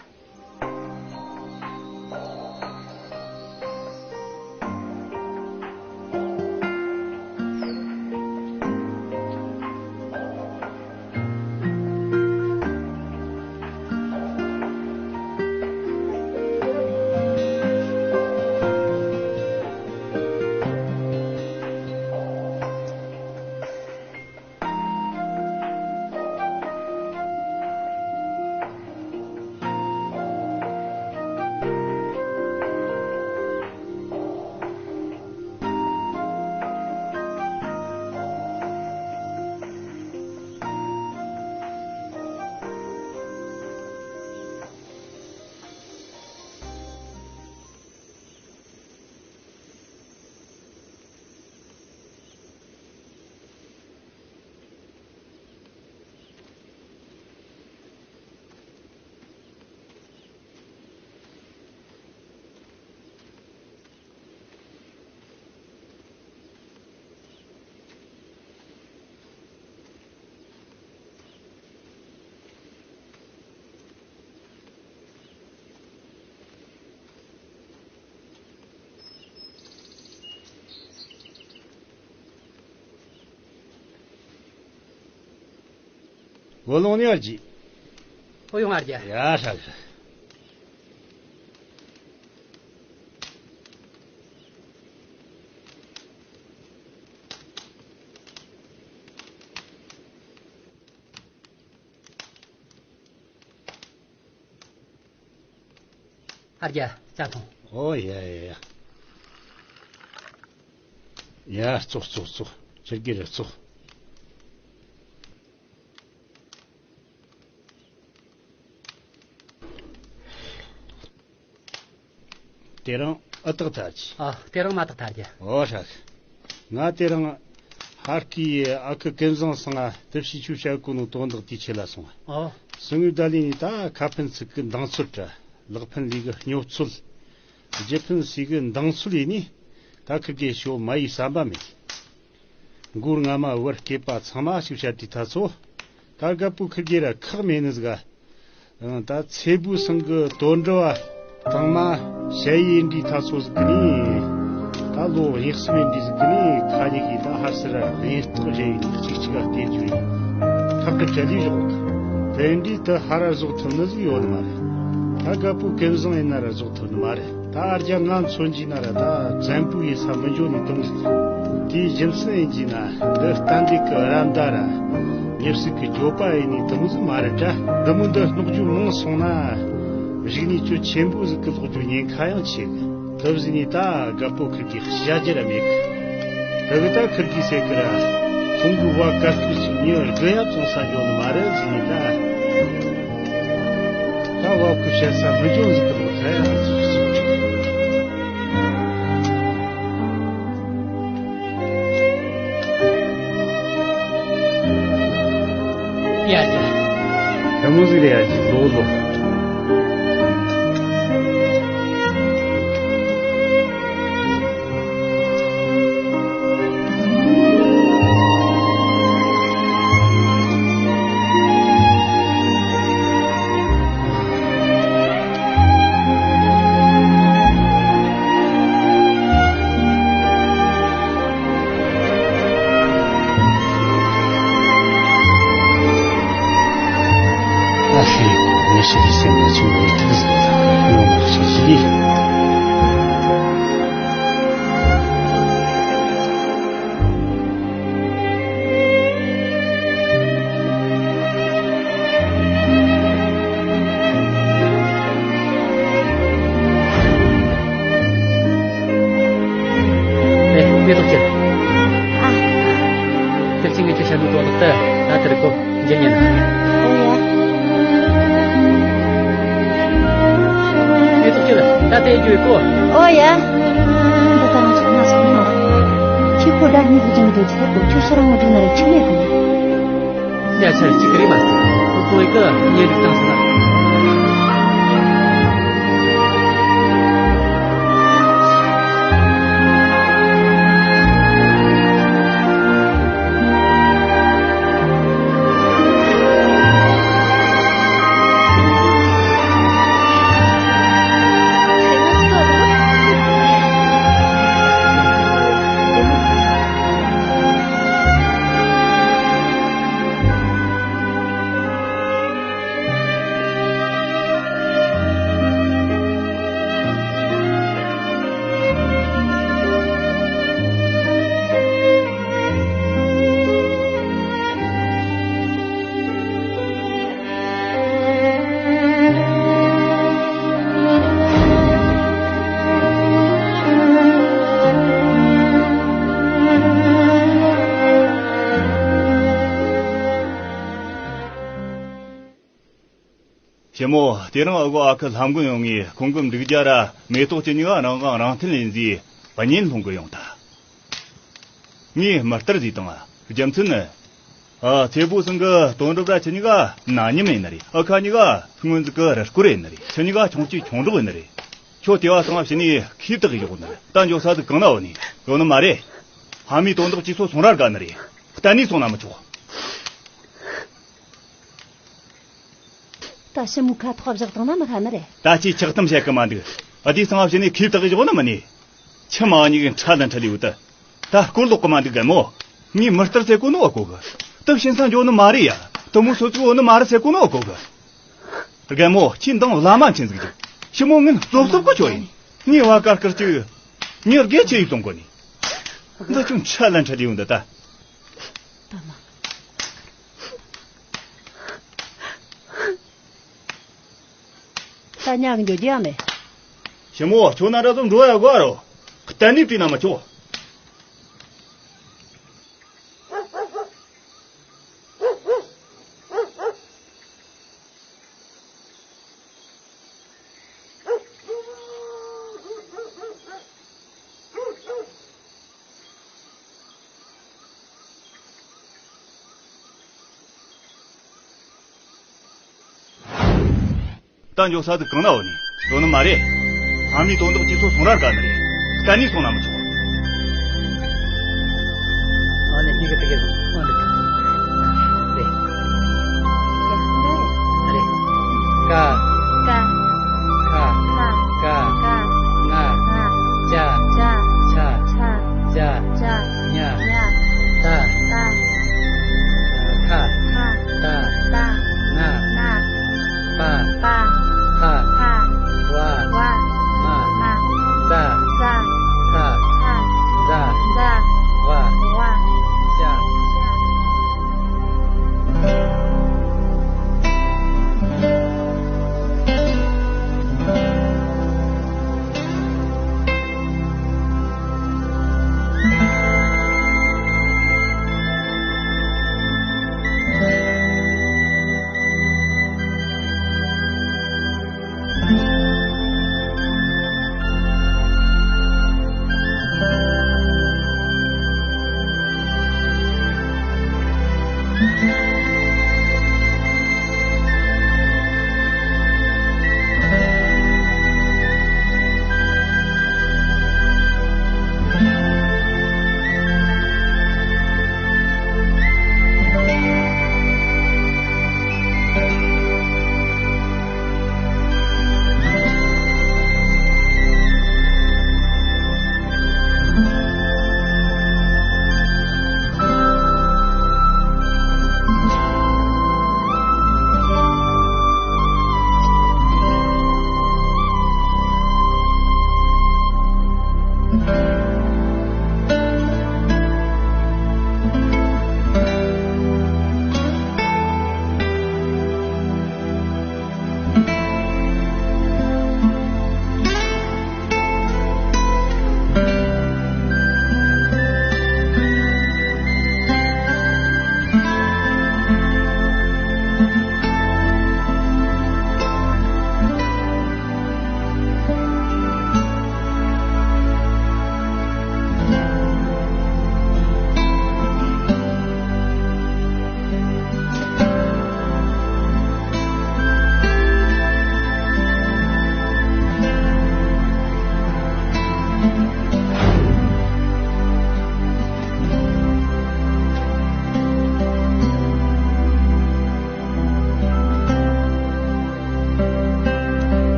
བུ་ལོང་ནས་ཨ་རྒྱས། ཨོ་ཡོང་ཨ་རྒྱས། ཡ་ཧྲ་ཧྲ། ཨ་རྒྱ་ཅག་ཐོང་། ཨོ་ཡ་ཡ་ཡ། ཡ་ཙོག་ཙོག་ཙོག་ཁྱེར་གི་རེད་ཙོག་དེ་རིང་ཨ་ཏག་ཐར་གྱི། ཨ་དེ་རིང་མ་ཏག་ཐར་གྱི། ཨོ་ཧྲ། ང་དེ་རིང་ཧར་ཀི་ཡི་ཨ་ཁུ་ཀུན་བཟང་སང་ང་དུ་ཕྱི་ཆུ་བྱ་ཀུ་ནུ་དོན་དག་དེའི་ཆེད་ལ་སོང་བ། ཨོ། སང་ངུ་ད་ལི་ནི་ད་ཁ་ཕན་ཚིག་གི་འདང་ཚོད་དྲ་ལག་ཕན་ལི་གི་སྨྱོ་ཚོད། རྗེ་ཕན་སི་གི་འདང་ཚོད་ཡིན་ནི་ད་ཁུར་གེ་ཤོ་མ་ཡི་བསམ་པ་མེད། མགོར་རྔ་མ་བར་སྐེད་པ་ཚང་མ་ཞིག་བཤད་དུས་ད་ཚོ། ད་རྒད་པོ་ཁུར་གེ་ར་ཁག་མེད་ནི་ཟིག་ག་ད་ཚེ་བུ་སང་གི་དོན་འགྲུབ་བ་དང་མ་ཞ་ཡི་འདྲི་ཐ་ཚོ་ཟིག་གི་ནི། ད་ལོ་ཡག་སི་མེ་འདྲི་ཟིག་གི་ནི་ཁ་ཉིག་གི་ད་ཧར་སི་ར་ཡིན་སྟོང་ཞ་ཡི་ནི་གཅིག་གཅིག་ག་བལྟས་རྒྱུ་ཡིན། ཐག་གི་བྲལ་ལི་ཞོག་དེ་འདྲི་ད་ཧ་ར་ཟོག་ཐུབ་ནི་ཟིག་ཡོད་ནི་མ་རེད། ད་རྒད་པོ་ཀེམ་བཟང་ཡིན་ན་ར་ཟོག་ཐུབ་ནི་མ་རེད། ད་ཨར་རྒྱ་ང་མཚོན་གྱི་ན་ར་ད་བཙན་པོ་ཡི་ས་མི་འཇོ་ནི་དུང་ཟིག་དེའི་རྒྱུ་མཚན་ཡིན་གྱི་ན་འདི་གཏན་འདེགས་ཀི་ར་མདའ་ར། ཉེར་སྲིད་ཀྱི་སྐྱོབ་པ་ཡིན་ནི་དེ་མོ་ཟིག་མ་རེད་དྲ། འདི་མོ་འདི་སྣོག་རྒྱུ་མང་སོང་ན། རིག་གནས་ཅོ་ཆེན་པོ་ཟིག་གི་ལོག་རྒྱུ་ཉེན་ཁ་ཡང་ཆེ་གི། དེ་བཟི་ནི་ད་རྒད་པོ་ཁུར་གི་ཤ་རྒྱ་ར་མེད་གི། དེ་གི་ད་ཁུར་གི་སེ་གི་ར། ཁོང་གི་བ་དཀར་ཁུར་ཅིག་ཉི་རྒོད་ཡ་བཙོང་ས་འཇོ་ནི་མ་རེད་ཟི་ནི་ད། ད་བ་ཁུ་ཤ་ས་མི་འཇོ་ཟིག་གི་མི་ཁ་ཡ་ཟིག་ཅིག་ཅིག་ཡ་ཡ། དེ་མོ་ཟིག་རེད་ཡ་ཅིག་ལོ་ལོ། ཨ་ཧེ། ངས་ཤི་དུས་སེམས་ལ་ཆུང་བའི་ཐུགས་ཟིན་ལ་ངོ་མ་ཤི་ཞི་ལི། ཨེ། མེ་ཏོག་ཅན། ཨ། དེར་ཆིང་གི་ཆུ་ཤར་ནུ་ཏོ་ལག་ཏུ་ད་དེར་གོ་འཇིར་ཉན། ཨོ་ཡ། མེ་ཏོག་ཅན། ད་དེ་རྒྱུ་གོ། ཨོ་ཡ། འདི་ད་རང་ཚོ་ན་སོང་ནོ། ཁྱི་ཁོ་ད་ནི་གི་ཅང་དེ་ཆེ་གོ་ཆུ་སོ་རང་མོ་དུ་ན་རེ་ཆུ་མེད་གོ། ཡ་ཆ་གཅིག་རེད་མ་ཟད། ཁོ་ཁོ་ཡི་གི་ཉེ་རིགས་དང་སོང་ན། ཞི་མོ། དེ་རིང་ཨ་གོ་ཨ་ཁུ་ལྷམ་གོན་ཡོང་ངས་ཁོང་གི་འབྲུག་རྒྱ་ར་མེ་ཏོག་ཅན་གཉིས་ཀ་རང་དབང་རང་བརྟེན་ལེན་ཟིག་བརྙན་སློང་གི་ཡོང་ད། ངས་མི་ལྟར་ཟིག་དང་རྒྱུ་མཚན་ནི། ཨ། ཚེ་བོ་སང་གི་དོན་གྲུབ་ར་ཁྱེད་གཉིས་ཀ་ན་མཉམ་ཡིན་ནི་རེད། ཨ་ཁ་གཉིས་ཀ་སྔོན་ཟིག་གི་རུ་སྐོར་ཡིན་ནི་རེད། ཁྱེད་གཉིས་ཀ་ཆུང་གཅིག་ཆུང་འགྲོགས་ཡིན་ནི་རེད། ཁྱོད་དེ་བ་སང་བ་ཕྱི་ནས་ཁེབས་དག་གི་ཡོང་ནི་རེད། ད་འགྱོ་ས་ཟིག་གང་ན་ཡོད་ནི་ཡོད་ནི་མ་རེད། ཕ་མའི་དོན་དག་ཅིག་སོ་སོང་ར་དགའ་ནི་རེད། གཏན་ནས་སོང་ན་མི་ཆོག་ད་ཞི་མོའི་ཁ་ཐོག་བཞག་བཏང་ན་མི་ཧྲ་ནི་རེད། ད་ཅིའི་ཆགས་གཏམ་བཤད་གི་མ་འདུག་ཨ་དེ་སང་བ་ཕྱི་ནས་ཁེབས་དག་གི་ཡོང་ནི་མིན་ནི། ཁྱི་མ་གཉིས་ཀྱི་ཁྲ་ལ་ཁྲ་ལི་བུ་ད། ད་སྐོར་ལོག་གི་མ་འདུག་གན་མོ། ངས་མི་ལྟར་ཟེར་གོ་ནོ་བ་གོ་གི། ད་ཕྱིན་ས་འགྱོ་ནི་མ་རེད་ཡ། དུ་མོ་སོ་ཚུགས་འོ་ནི་མ་རེད་ཟེར་གོ་ནོ་གོ་གི། རྒན་མོ་ཁྱི་འདང་བླ་མ་ཆེན་ཟིག་རྒྱུ། ཞི་མོ་ངན་ཙོབ་ཙོབ་གོ་ཆོ་ཡིན། ངའི་བ་དཀར་དཀར་གཅིག་ཉི་དགེ་ཆེ་ཡི་གཏོང་གོ་ནི། འདི་ཅུང་ཆ་ལན་ཁྲ་དེ་ཡོང་འདི་ད། ད་མ། ད་ཉག་གི་འགྱོ་རྒྱུ་ཡང་མེད། ཞི་མོ་ཁྱོད་ན་ར་ཙམ་འགྲོ་ཡ་གོ་རོ། གཏན་ནས་བྲིས་ན་མི་ཆོག་ད་འཇོག་ས་དེ་གང་ན་འོ་ནི། འགྲོ་ནི་མ་རེད། ཨ་མའི་དོན་དག་ཅི་ཚོ་སོང་ར་དཀའ་ནི་རེད། གཏན་ནས་སོང་ན་མི་ཆོག་ཨ་ནི་གཉིས་ཀ་དེ་གས་སོང་ཨ་ནི། རེད། རེད། ཀ་ཀ་ཁ་ཁ་ཁ་ང་ང་ཅ་ཅ་ཆ་ཆ་ཇ་ཇ་ཉ་ཉ་ད་ད་ཁ་ཁ་ད་ད་ང་ང་པ་པ་ཕ་ཕ་བ་བ་མ་མ་ཙ་ཙ་ཚ་ཚ་ཛ་ཛ་ཝ་ཝ་ཅ་ཅ།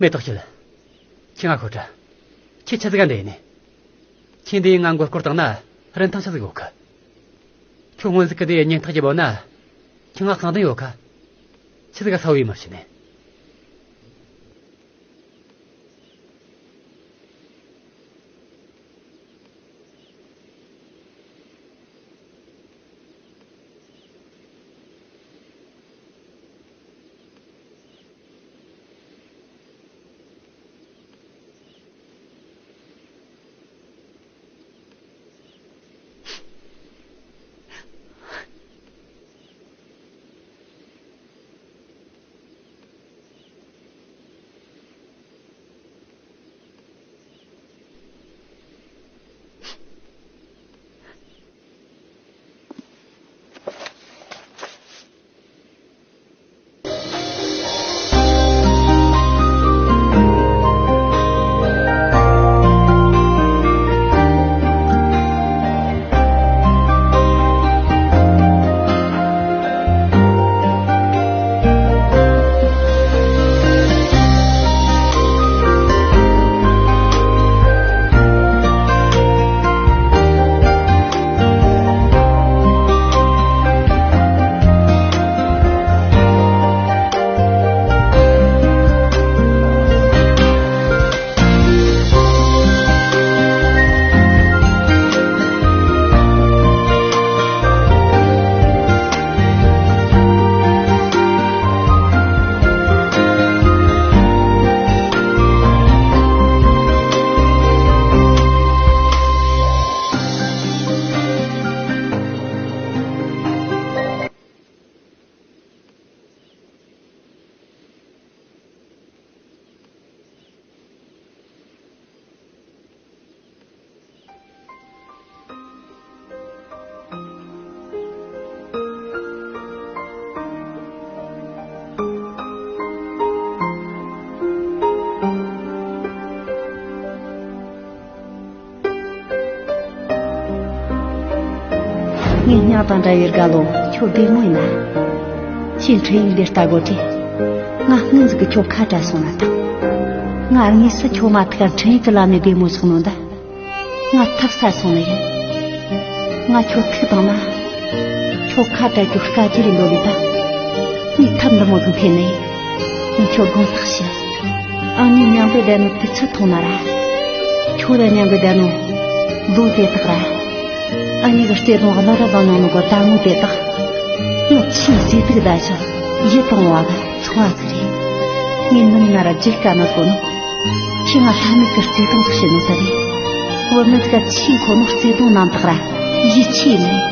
མེ་ཏོག་ཁྱེད། ཁྱེད་ང་ཤོད་དྲ། ཁྱེད་ཆི་ཟིག་ག་འདྲ་ཡིན་ནི། ཁྱེད་འདི་ང་མགོ་སྐོར་བཏང་ན་རིན་ཐང་ཆི་ཟིག་ཡོད་གི། ཁྱོད་སྔོན་ཟིག་གི་དེ་ཉེན་ཐག་ཅིག་བོ་ན། ཁྱེད་ང་གང་དུ་ཡོད་ག། ཆི་ཟིག་ག་ས་བའི་མ་བྱེད་ནི། ངའི་སྙིང་དང་འདྲ་བའི་དགའ་ལོ། ཁྱོད་བདེ་མོ་ཡིན་ན། ཁྱེད་འཕྲིན་ཡིག་འདི་ལྟ་དགོས་དྲི། ང་སྔོན་ཟིག་གི་ཁྱོད་ཁ་བྲལ་སོང་ན་ཐང་། ང་དངོས་སུ་ཁྱོད་མ་ཐུག་ག་འཕྲིན་ཡིག་གི་ལམ་ནས་བདེ་མོ་སོང་ནོ་འདི། ང་ཐུབ་ས་སོང་ནི་ཡིན། ང་ཁྱོད་ཐུག་བཏང་ན། ཁྱོད་ཁ་བྲལ་རྒྱུ་དཀའ་རྒྱུ་རེད་འདོད་ལེ་ད། ངས་ཐབས་འདི་མོ་ཟིག་འཐེན་ནི་ཡིན། ངས་ཁྱོད་དགོངས་དག་ཞུ། ཨ་ནེ་མཉམ་པོ་བསྡད་ནོ་དུས་ཚོད་ཐུང་ན་ར། ཁྱོད་ར་མཉམ་པོ་བསྡད་ནོ་ལོ་དེ་དག་ར། ཨ་ནེ་གི་བརྩེ་དུང་གླུ་ར་བ་ནང་ནོ་གི་ཟླ་ངོ་དེ་དག། ངས་ཆེས་ཟས་དུག་ཟ་ཞིང་ཡིད་དུ་འོང་བ་གི་ཚོར་བ་ཟིག་རེད། ངས་ནམ་ན་ར་བརྗེད་དཀའ་ནི་གོ་ནོ། ཁྱེད་ང་ལྷ་མིག་གི་བརྩེ་དུང་ཟིག་བྱེད་ནོ་ད་རེད། བུད་མེད་ཟིག་ག་ཆེས་མཁོ་ནོ་བརྩེ་དུང་རྣམ་དག་ར་ཡིད་ཆེས་ཡིན་ནི་རེད།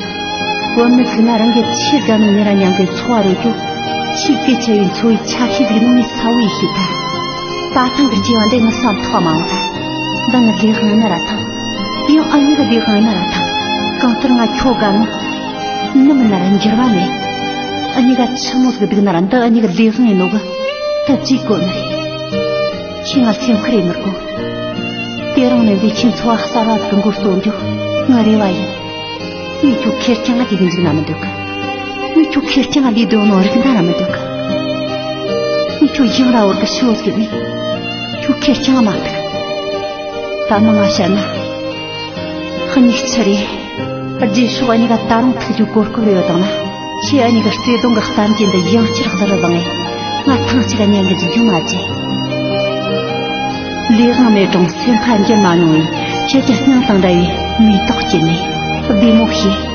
བུད་མེད་ཟིག་ན་རང་གི་ཆེས་དགའ་ནོ་མི་ར་མཉམ་གི་འཚོ་བ་རོལ་རྒྱུ། ཆེས་གལ་ཆེ་བའི་འཚོ་བའི་ཆ་ཤས་ཟིག་ནོ་ངས་གསལ་བོ་ཡིས་ཤེས་ཐལ། ད་ཐེངས་གི་སྐྱེ་བ་འདི་ངའི་བསམ་ཐག་མ་འོང་ཐལ། འདི་ངའི་ལས་དབང་ཡིན་ན་ར་ཐང་། ཡང་ཨ་ནེ་གི་ལས་དབང་ཡིན་ན་ར་ཐང་། གང་ལྟར་ང་ཁྱོད་དགའ་ནོ། ནམ་ན་ར་འགྱུར་བ་མེད། ཨ་ནེ་ག་ཆི་མོ་ཟིག་སྡུག་ན་ར་འདི་ཨ་ནེ་གི་ལས་དབང་ཡིན་ནོ་གི་ད་ཅིག་གོ་ནི་རེད། ཁྱེད་ང་སེམས་ཁུར་ཡེད་མི་དགོས། དེ་རིང་ནས་འདི་ཁྱེད་འཚོ་བ་གསར་བ་ཟིག་གི་མགོ་གཏོད་རྒྱུ་ངའི་རེ་བ་ཡིན། ངས་ཁྱོད་ཁེར་རྐྱང་ང་བསྡད་གི་འཇུག་ན་མི་འདོད་གི། ངས་ཁྱོད་ཁེར་རྐྱང་ང་བསྡད་འདུག་ནོ་རིག་ན་ར་མི་འདོད་གི། ངས་ཁྱོད་ཡང་ར་བོར་གི་ཤི་བོ་ཟིག་ནས་ཁྱོད་ཁེར་རྐྱང་ང་མ་ཐུག། ད་ནི་ང་བཤད་ན། གཉིས་ཆི་རེད། རྗེས་ཕྱོགས་གཉིས་ཀ་ད་རུང་ཐུག་རྒྱུ་གོ་སྐབས་ཡོད་དང་ན། ཁྱེད་གཉིས་ཀ་བརྩེ་དུང་གི་གཏམ་རྒྱུད་འདི་ཡང་བསྐྱར་གླུ་རུ་བླངས་ངས། ང་ཐེངས་གཅིག་ག་ཉན་གི་འཇུག་རྒྱུ་མ་བརྗེད། ལས་དབང་མེད་རུང་སེམས་ཁ་འགྱུར་མ་མྱོང་བའི་ཁྱེད་ཀྱི་སྙིང་དང་འདྲ་བའི་མེ་ཏོག་སྐྱེས་ནས་བདེ་མོ་བྱོས།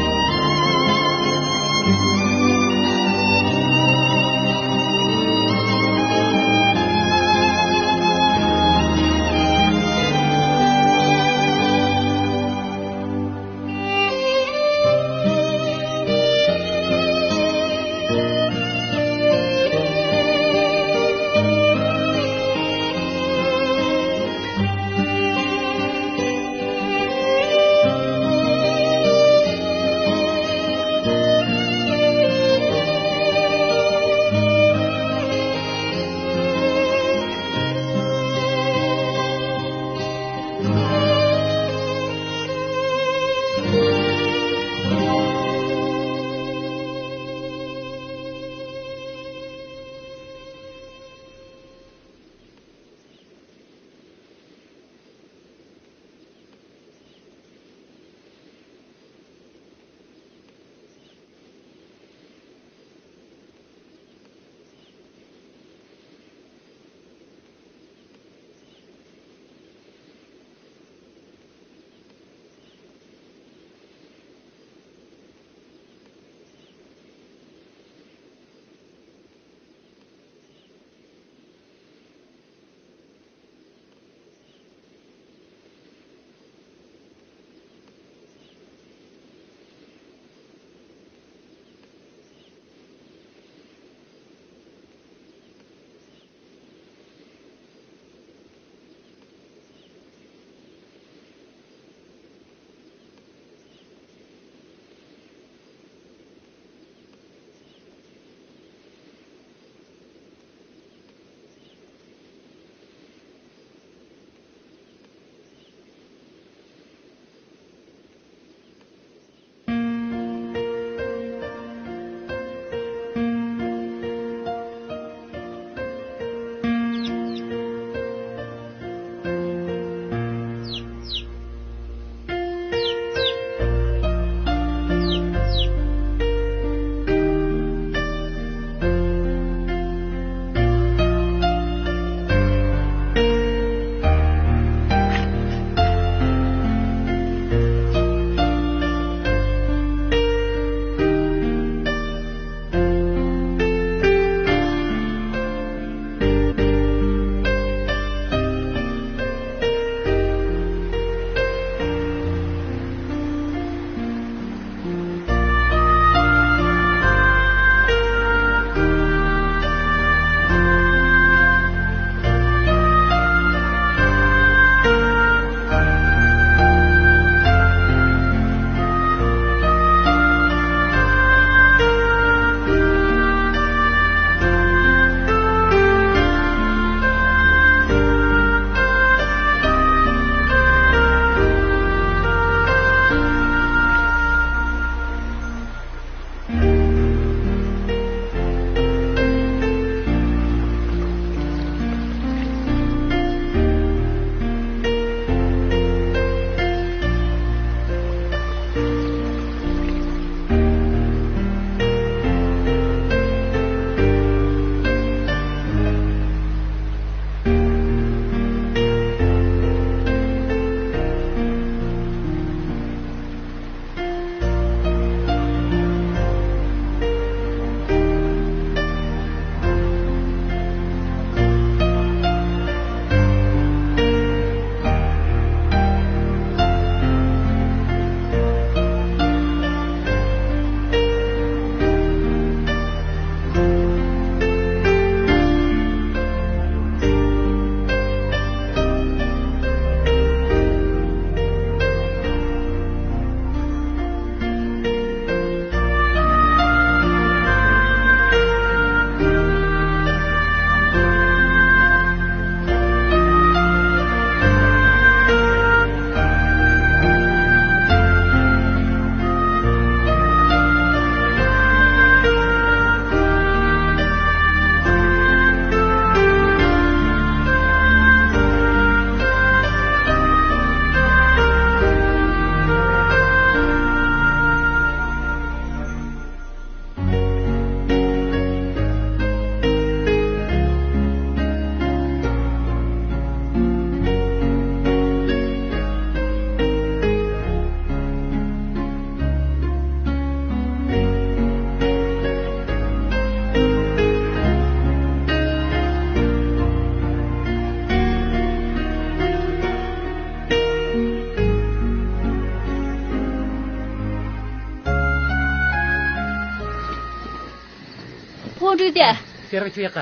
ཕོ་འགྲིག་དེ། དེ་རིང་ཁྱོད་ཡག་ག་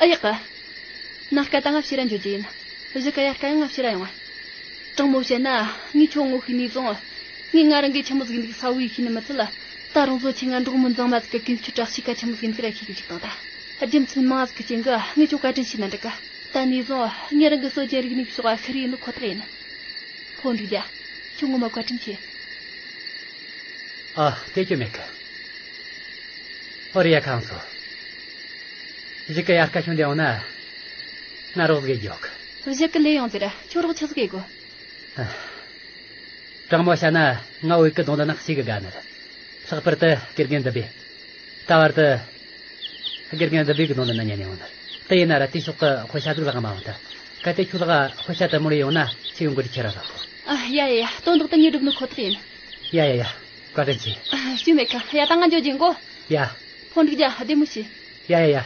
ཨ་ཡག་ག་ན་སྐད་ད་ང་ཕྱིར་ར་འཇོག་རྒྱུ་ཡིན། བཞི་ཀ་ཡར་ཀ་ཡང་ང་ཕྱིར་ར་ཡོང་བ། དྲང་མོ་བཤད་ན། ངས་ཁྱོད་ངོ་ཤེས་ནས་བཟུང་། ངས་ང་རང་གི་ཆི་མོ་ཟིག་འདུག་ས་བོ་ཡིས་ཤེས་ནི་མི་ཚད་ལ། ད་རུང་བཟོ་ཆེ་ང་འབྲོག་མོ་མཛངས་མ་ཟིག་གི་ཀུན་སྤྱོད་དྲག་ཤེས་ཀ་ཆི་མོ་ཟིག་འདུག་ར་ཤེས་གི་བཅུག་བཏང་། ད་རྒྱུ་མཚན་མང་ཟིག་གི་རྐྱེན་གིས་ངས་ཁྱོད་བཀའ་དྲིན་ཆེ་ན་འགྲིག་ག་ད་ནས་བཟུང་ངས་རང་གི་སྲོལ་རྒྱུན་རིག་གནས་ཕྱོགས་ལ་ཤི་རེ་ཡིན་ནི་ཁོ་ཐག་ཡིན། ཕོ་འགྲིག་རྒྱ། ཁྱོད་ངོ་མ་བཀའ་དྲིན་ཆེ། ཨ། དེ་སྐྱོན་མེད་གི། ཨོ་རེད་ཡ། ཁང་ཚོ། གཞིས་ཀ་ཡར་ཀ་ཤོང་དེ་ཡོང་ན། ང་རོགས་ཟིག་ཡོད་གི། གཞིས་ཀ་ལས་ཡོང་ཟེར། ཁྱོད་རོགས་ཆི་ཟིག་ཡེད་དགོ། ཨ། དྲང་མོ་བཤད་ན། ང་བོད་ཀྱི་གདོང་ལ་ནག་ཤེས་གི་དགའ་ནི་རེད། ལྷག་པར་དུ་དགེ་རྒན་འདི་བས། ད་བར་དུ། དགེ་རྒན་འདི་བས་གི་གདོང་ལ་ན་ཉན་ཡོང་ནི་རེད། དེ་ཡིན་ན་ར་དེ་ཕྱོགས་ཀྱི་དཔེ་ཆ་ཟིག་ལག་མ་འོང་ད། གལ་ཏེ་ཁྱོད་ལག་དཔེ་ཆ་དེ་མོ་རེ་ཡོང་ན་ཁྱེད་ཡོང་གི་རེད། ཁྱེད་ར་ལག་ཨ། ཡ་ཡ་ཡ། དོན་དག་དེ་ངས་སྒྲུབ་ནི་ཁོ་ཐག་ཡིན། ཡ་ཡ་ཡ། བཀའ་དྲིན་ཆེ། ཨ། ཞུ་མེད་ཀ་ཡ། ད་ང་འགྱོ་རྒྱུ་ཡིན་གོ། ཡ། ཕོ་འགྲིག་རྒྱ། བདེ་མོ་བྱོས། ཡ་ཡ་ཡ།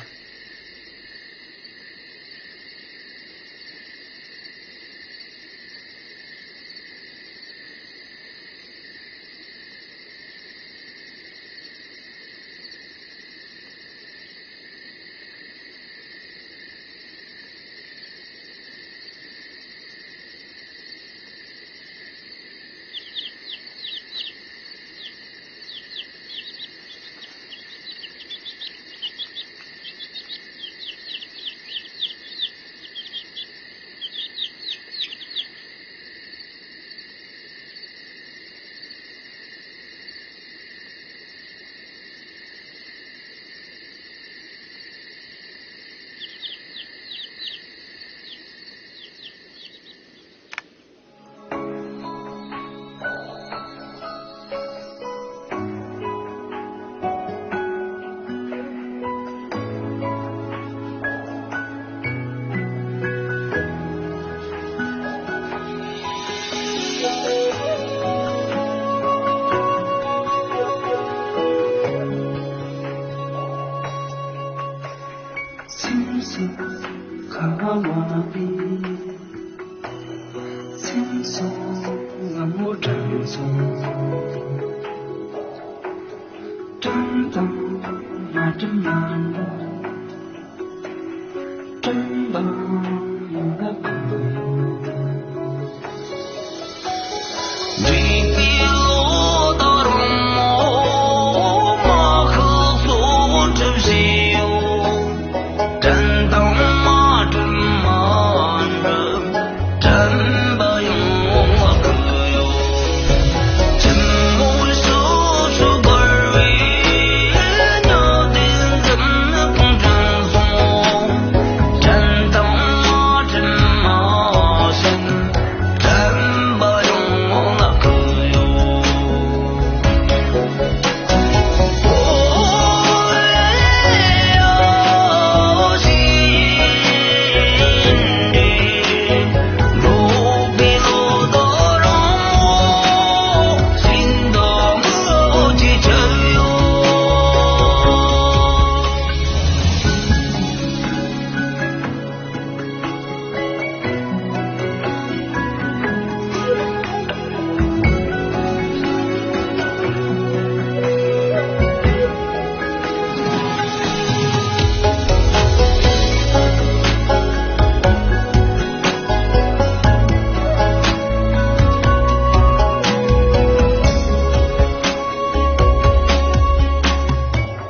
སེམས་སུ་ཁ་བ་བབས། སེམས་སུ་ང་མོ་དྲན་སོང་། དྲན་དང་མ་དྲན་མ་དྲན་པ་ཡིན་ན་གང་ཡོད། འདྲིས་པའི་ལོ་ཟླ་རིང་མོ་མ་ཤི་སོ་གྲིབ་བཞིན་ཡོད། དྲན་དང་མ་དྲན་མ་འདྲ། དྲན་པ་ཡང་ལ་ཁུ་ཡོད། ཆུ་མོ་ཤུ་ཤུ་འབར་བའི་ཉི་ཟླའི་འཛུམ་ཁོང་དྲན་སོང་། དྲན་དང་མ་དྲན་མ་ཤེས། དྲན་པ་ཡང་ལ་ཁུ་ཡོད།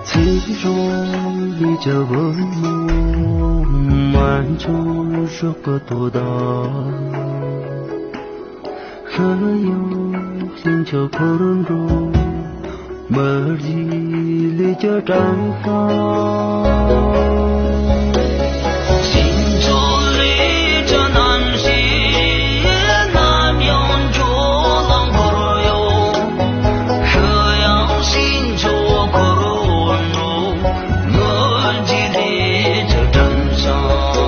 ཚེ་སྲོག་ལས་ཀྱི་བུ་མོ་མ་འཆོར་སྲོག་གི་དོ་ཟླ། ཤི་ཡང་ཕྱིན་ཆད་འཁོར་འགྲོ་མི་བརྗེད་ལས་ཀྱི་དྲན་པ། ཕྱིན་ཆད་ལས་ཀྱི་རྣམ་ཤེས་ནམ་ཡང་འགྲོ་ལ་འཁོར་ཡོད། ཤི་ཡང་ཕྱིན་ཆད་འཁོར་འགྲོ་མི་བརྗེད་ལས་ཀྱི་དྲན་པ།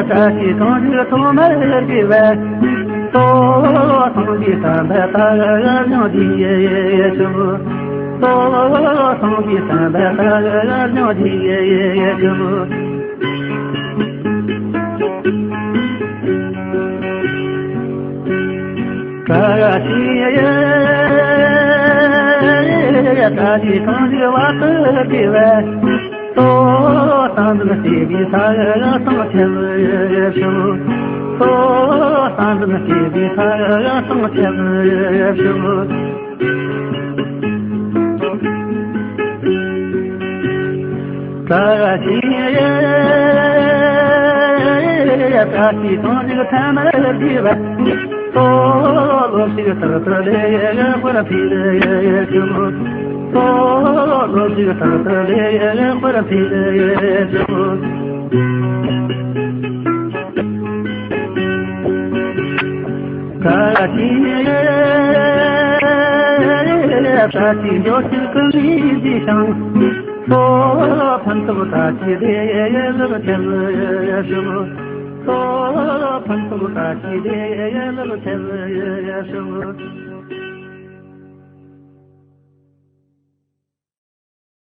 བཀྲ་ཤིས་གང་བཞུགས་ཐོག་མར་དགེ་བས། ལྟོ་སངས་རྒྱས་བསྟན་པ་དར་ཞིང་རྒྱས་ཤོག་ལྟོ་སངས་རྒྱས་བསྟན་པ་དར་ཞིང་རྒྱས་ཤོག་བཀྲ་ཤིས་བཀྲ་ཤིས་གང་བཞུགས་བར་དུ་དགེ་བས། ལྟོ་ས་འཛིན་བྱེད་པའི་ས་དང་ཆབ་ཤོག་ལྟོ་ས་འཛིན་བྱེད་པའི་ས་དང་ཆབ་ཤོག་བཀྲ་ཤིས་བཀྲ་ཤིས་གང་བཞུགས་ཐ་མར་དགེ་བས། ལྟོ་ལོ་ཞིག་རྟག་ཏུ་ལེགས་པར་འཕེལ་ཤོག་ལྟོ་ལོ་ཞིག་རྟག་ཏུ་ལེགས་པར་འཕེལ་ཤོག་བཀྲ་ཤིས་བཀྲ་ཤིས་འབྱོར་ཕྱིར་ཀུན་ནས་བདེ་ཞིང་། ལྟོ་ཕུན་ཚོགས་བཀྲ་ཤིས་བདེ་ལེགས་ཁྱབ་ཤོག་ལྟོ་ཕུན་ཚོགས་བཀྲ་ཤིས་བདེ་ལེགས་ཁྱབ་ཤོག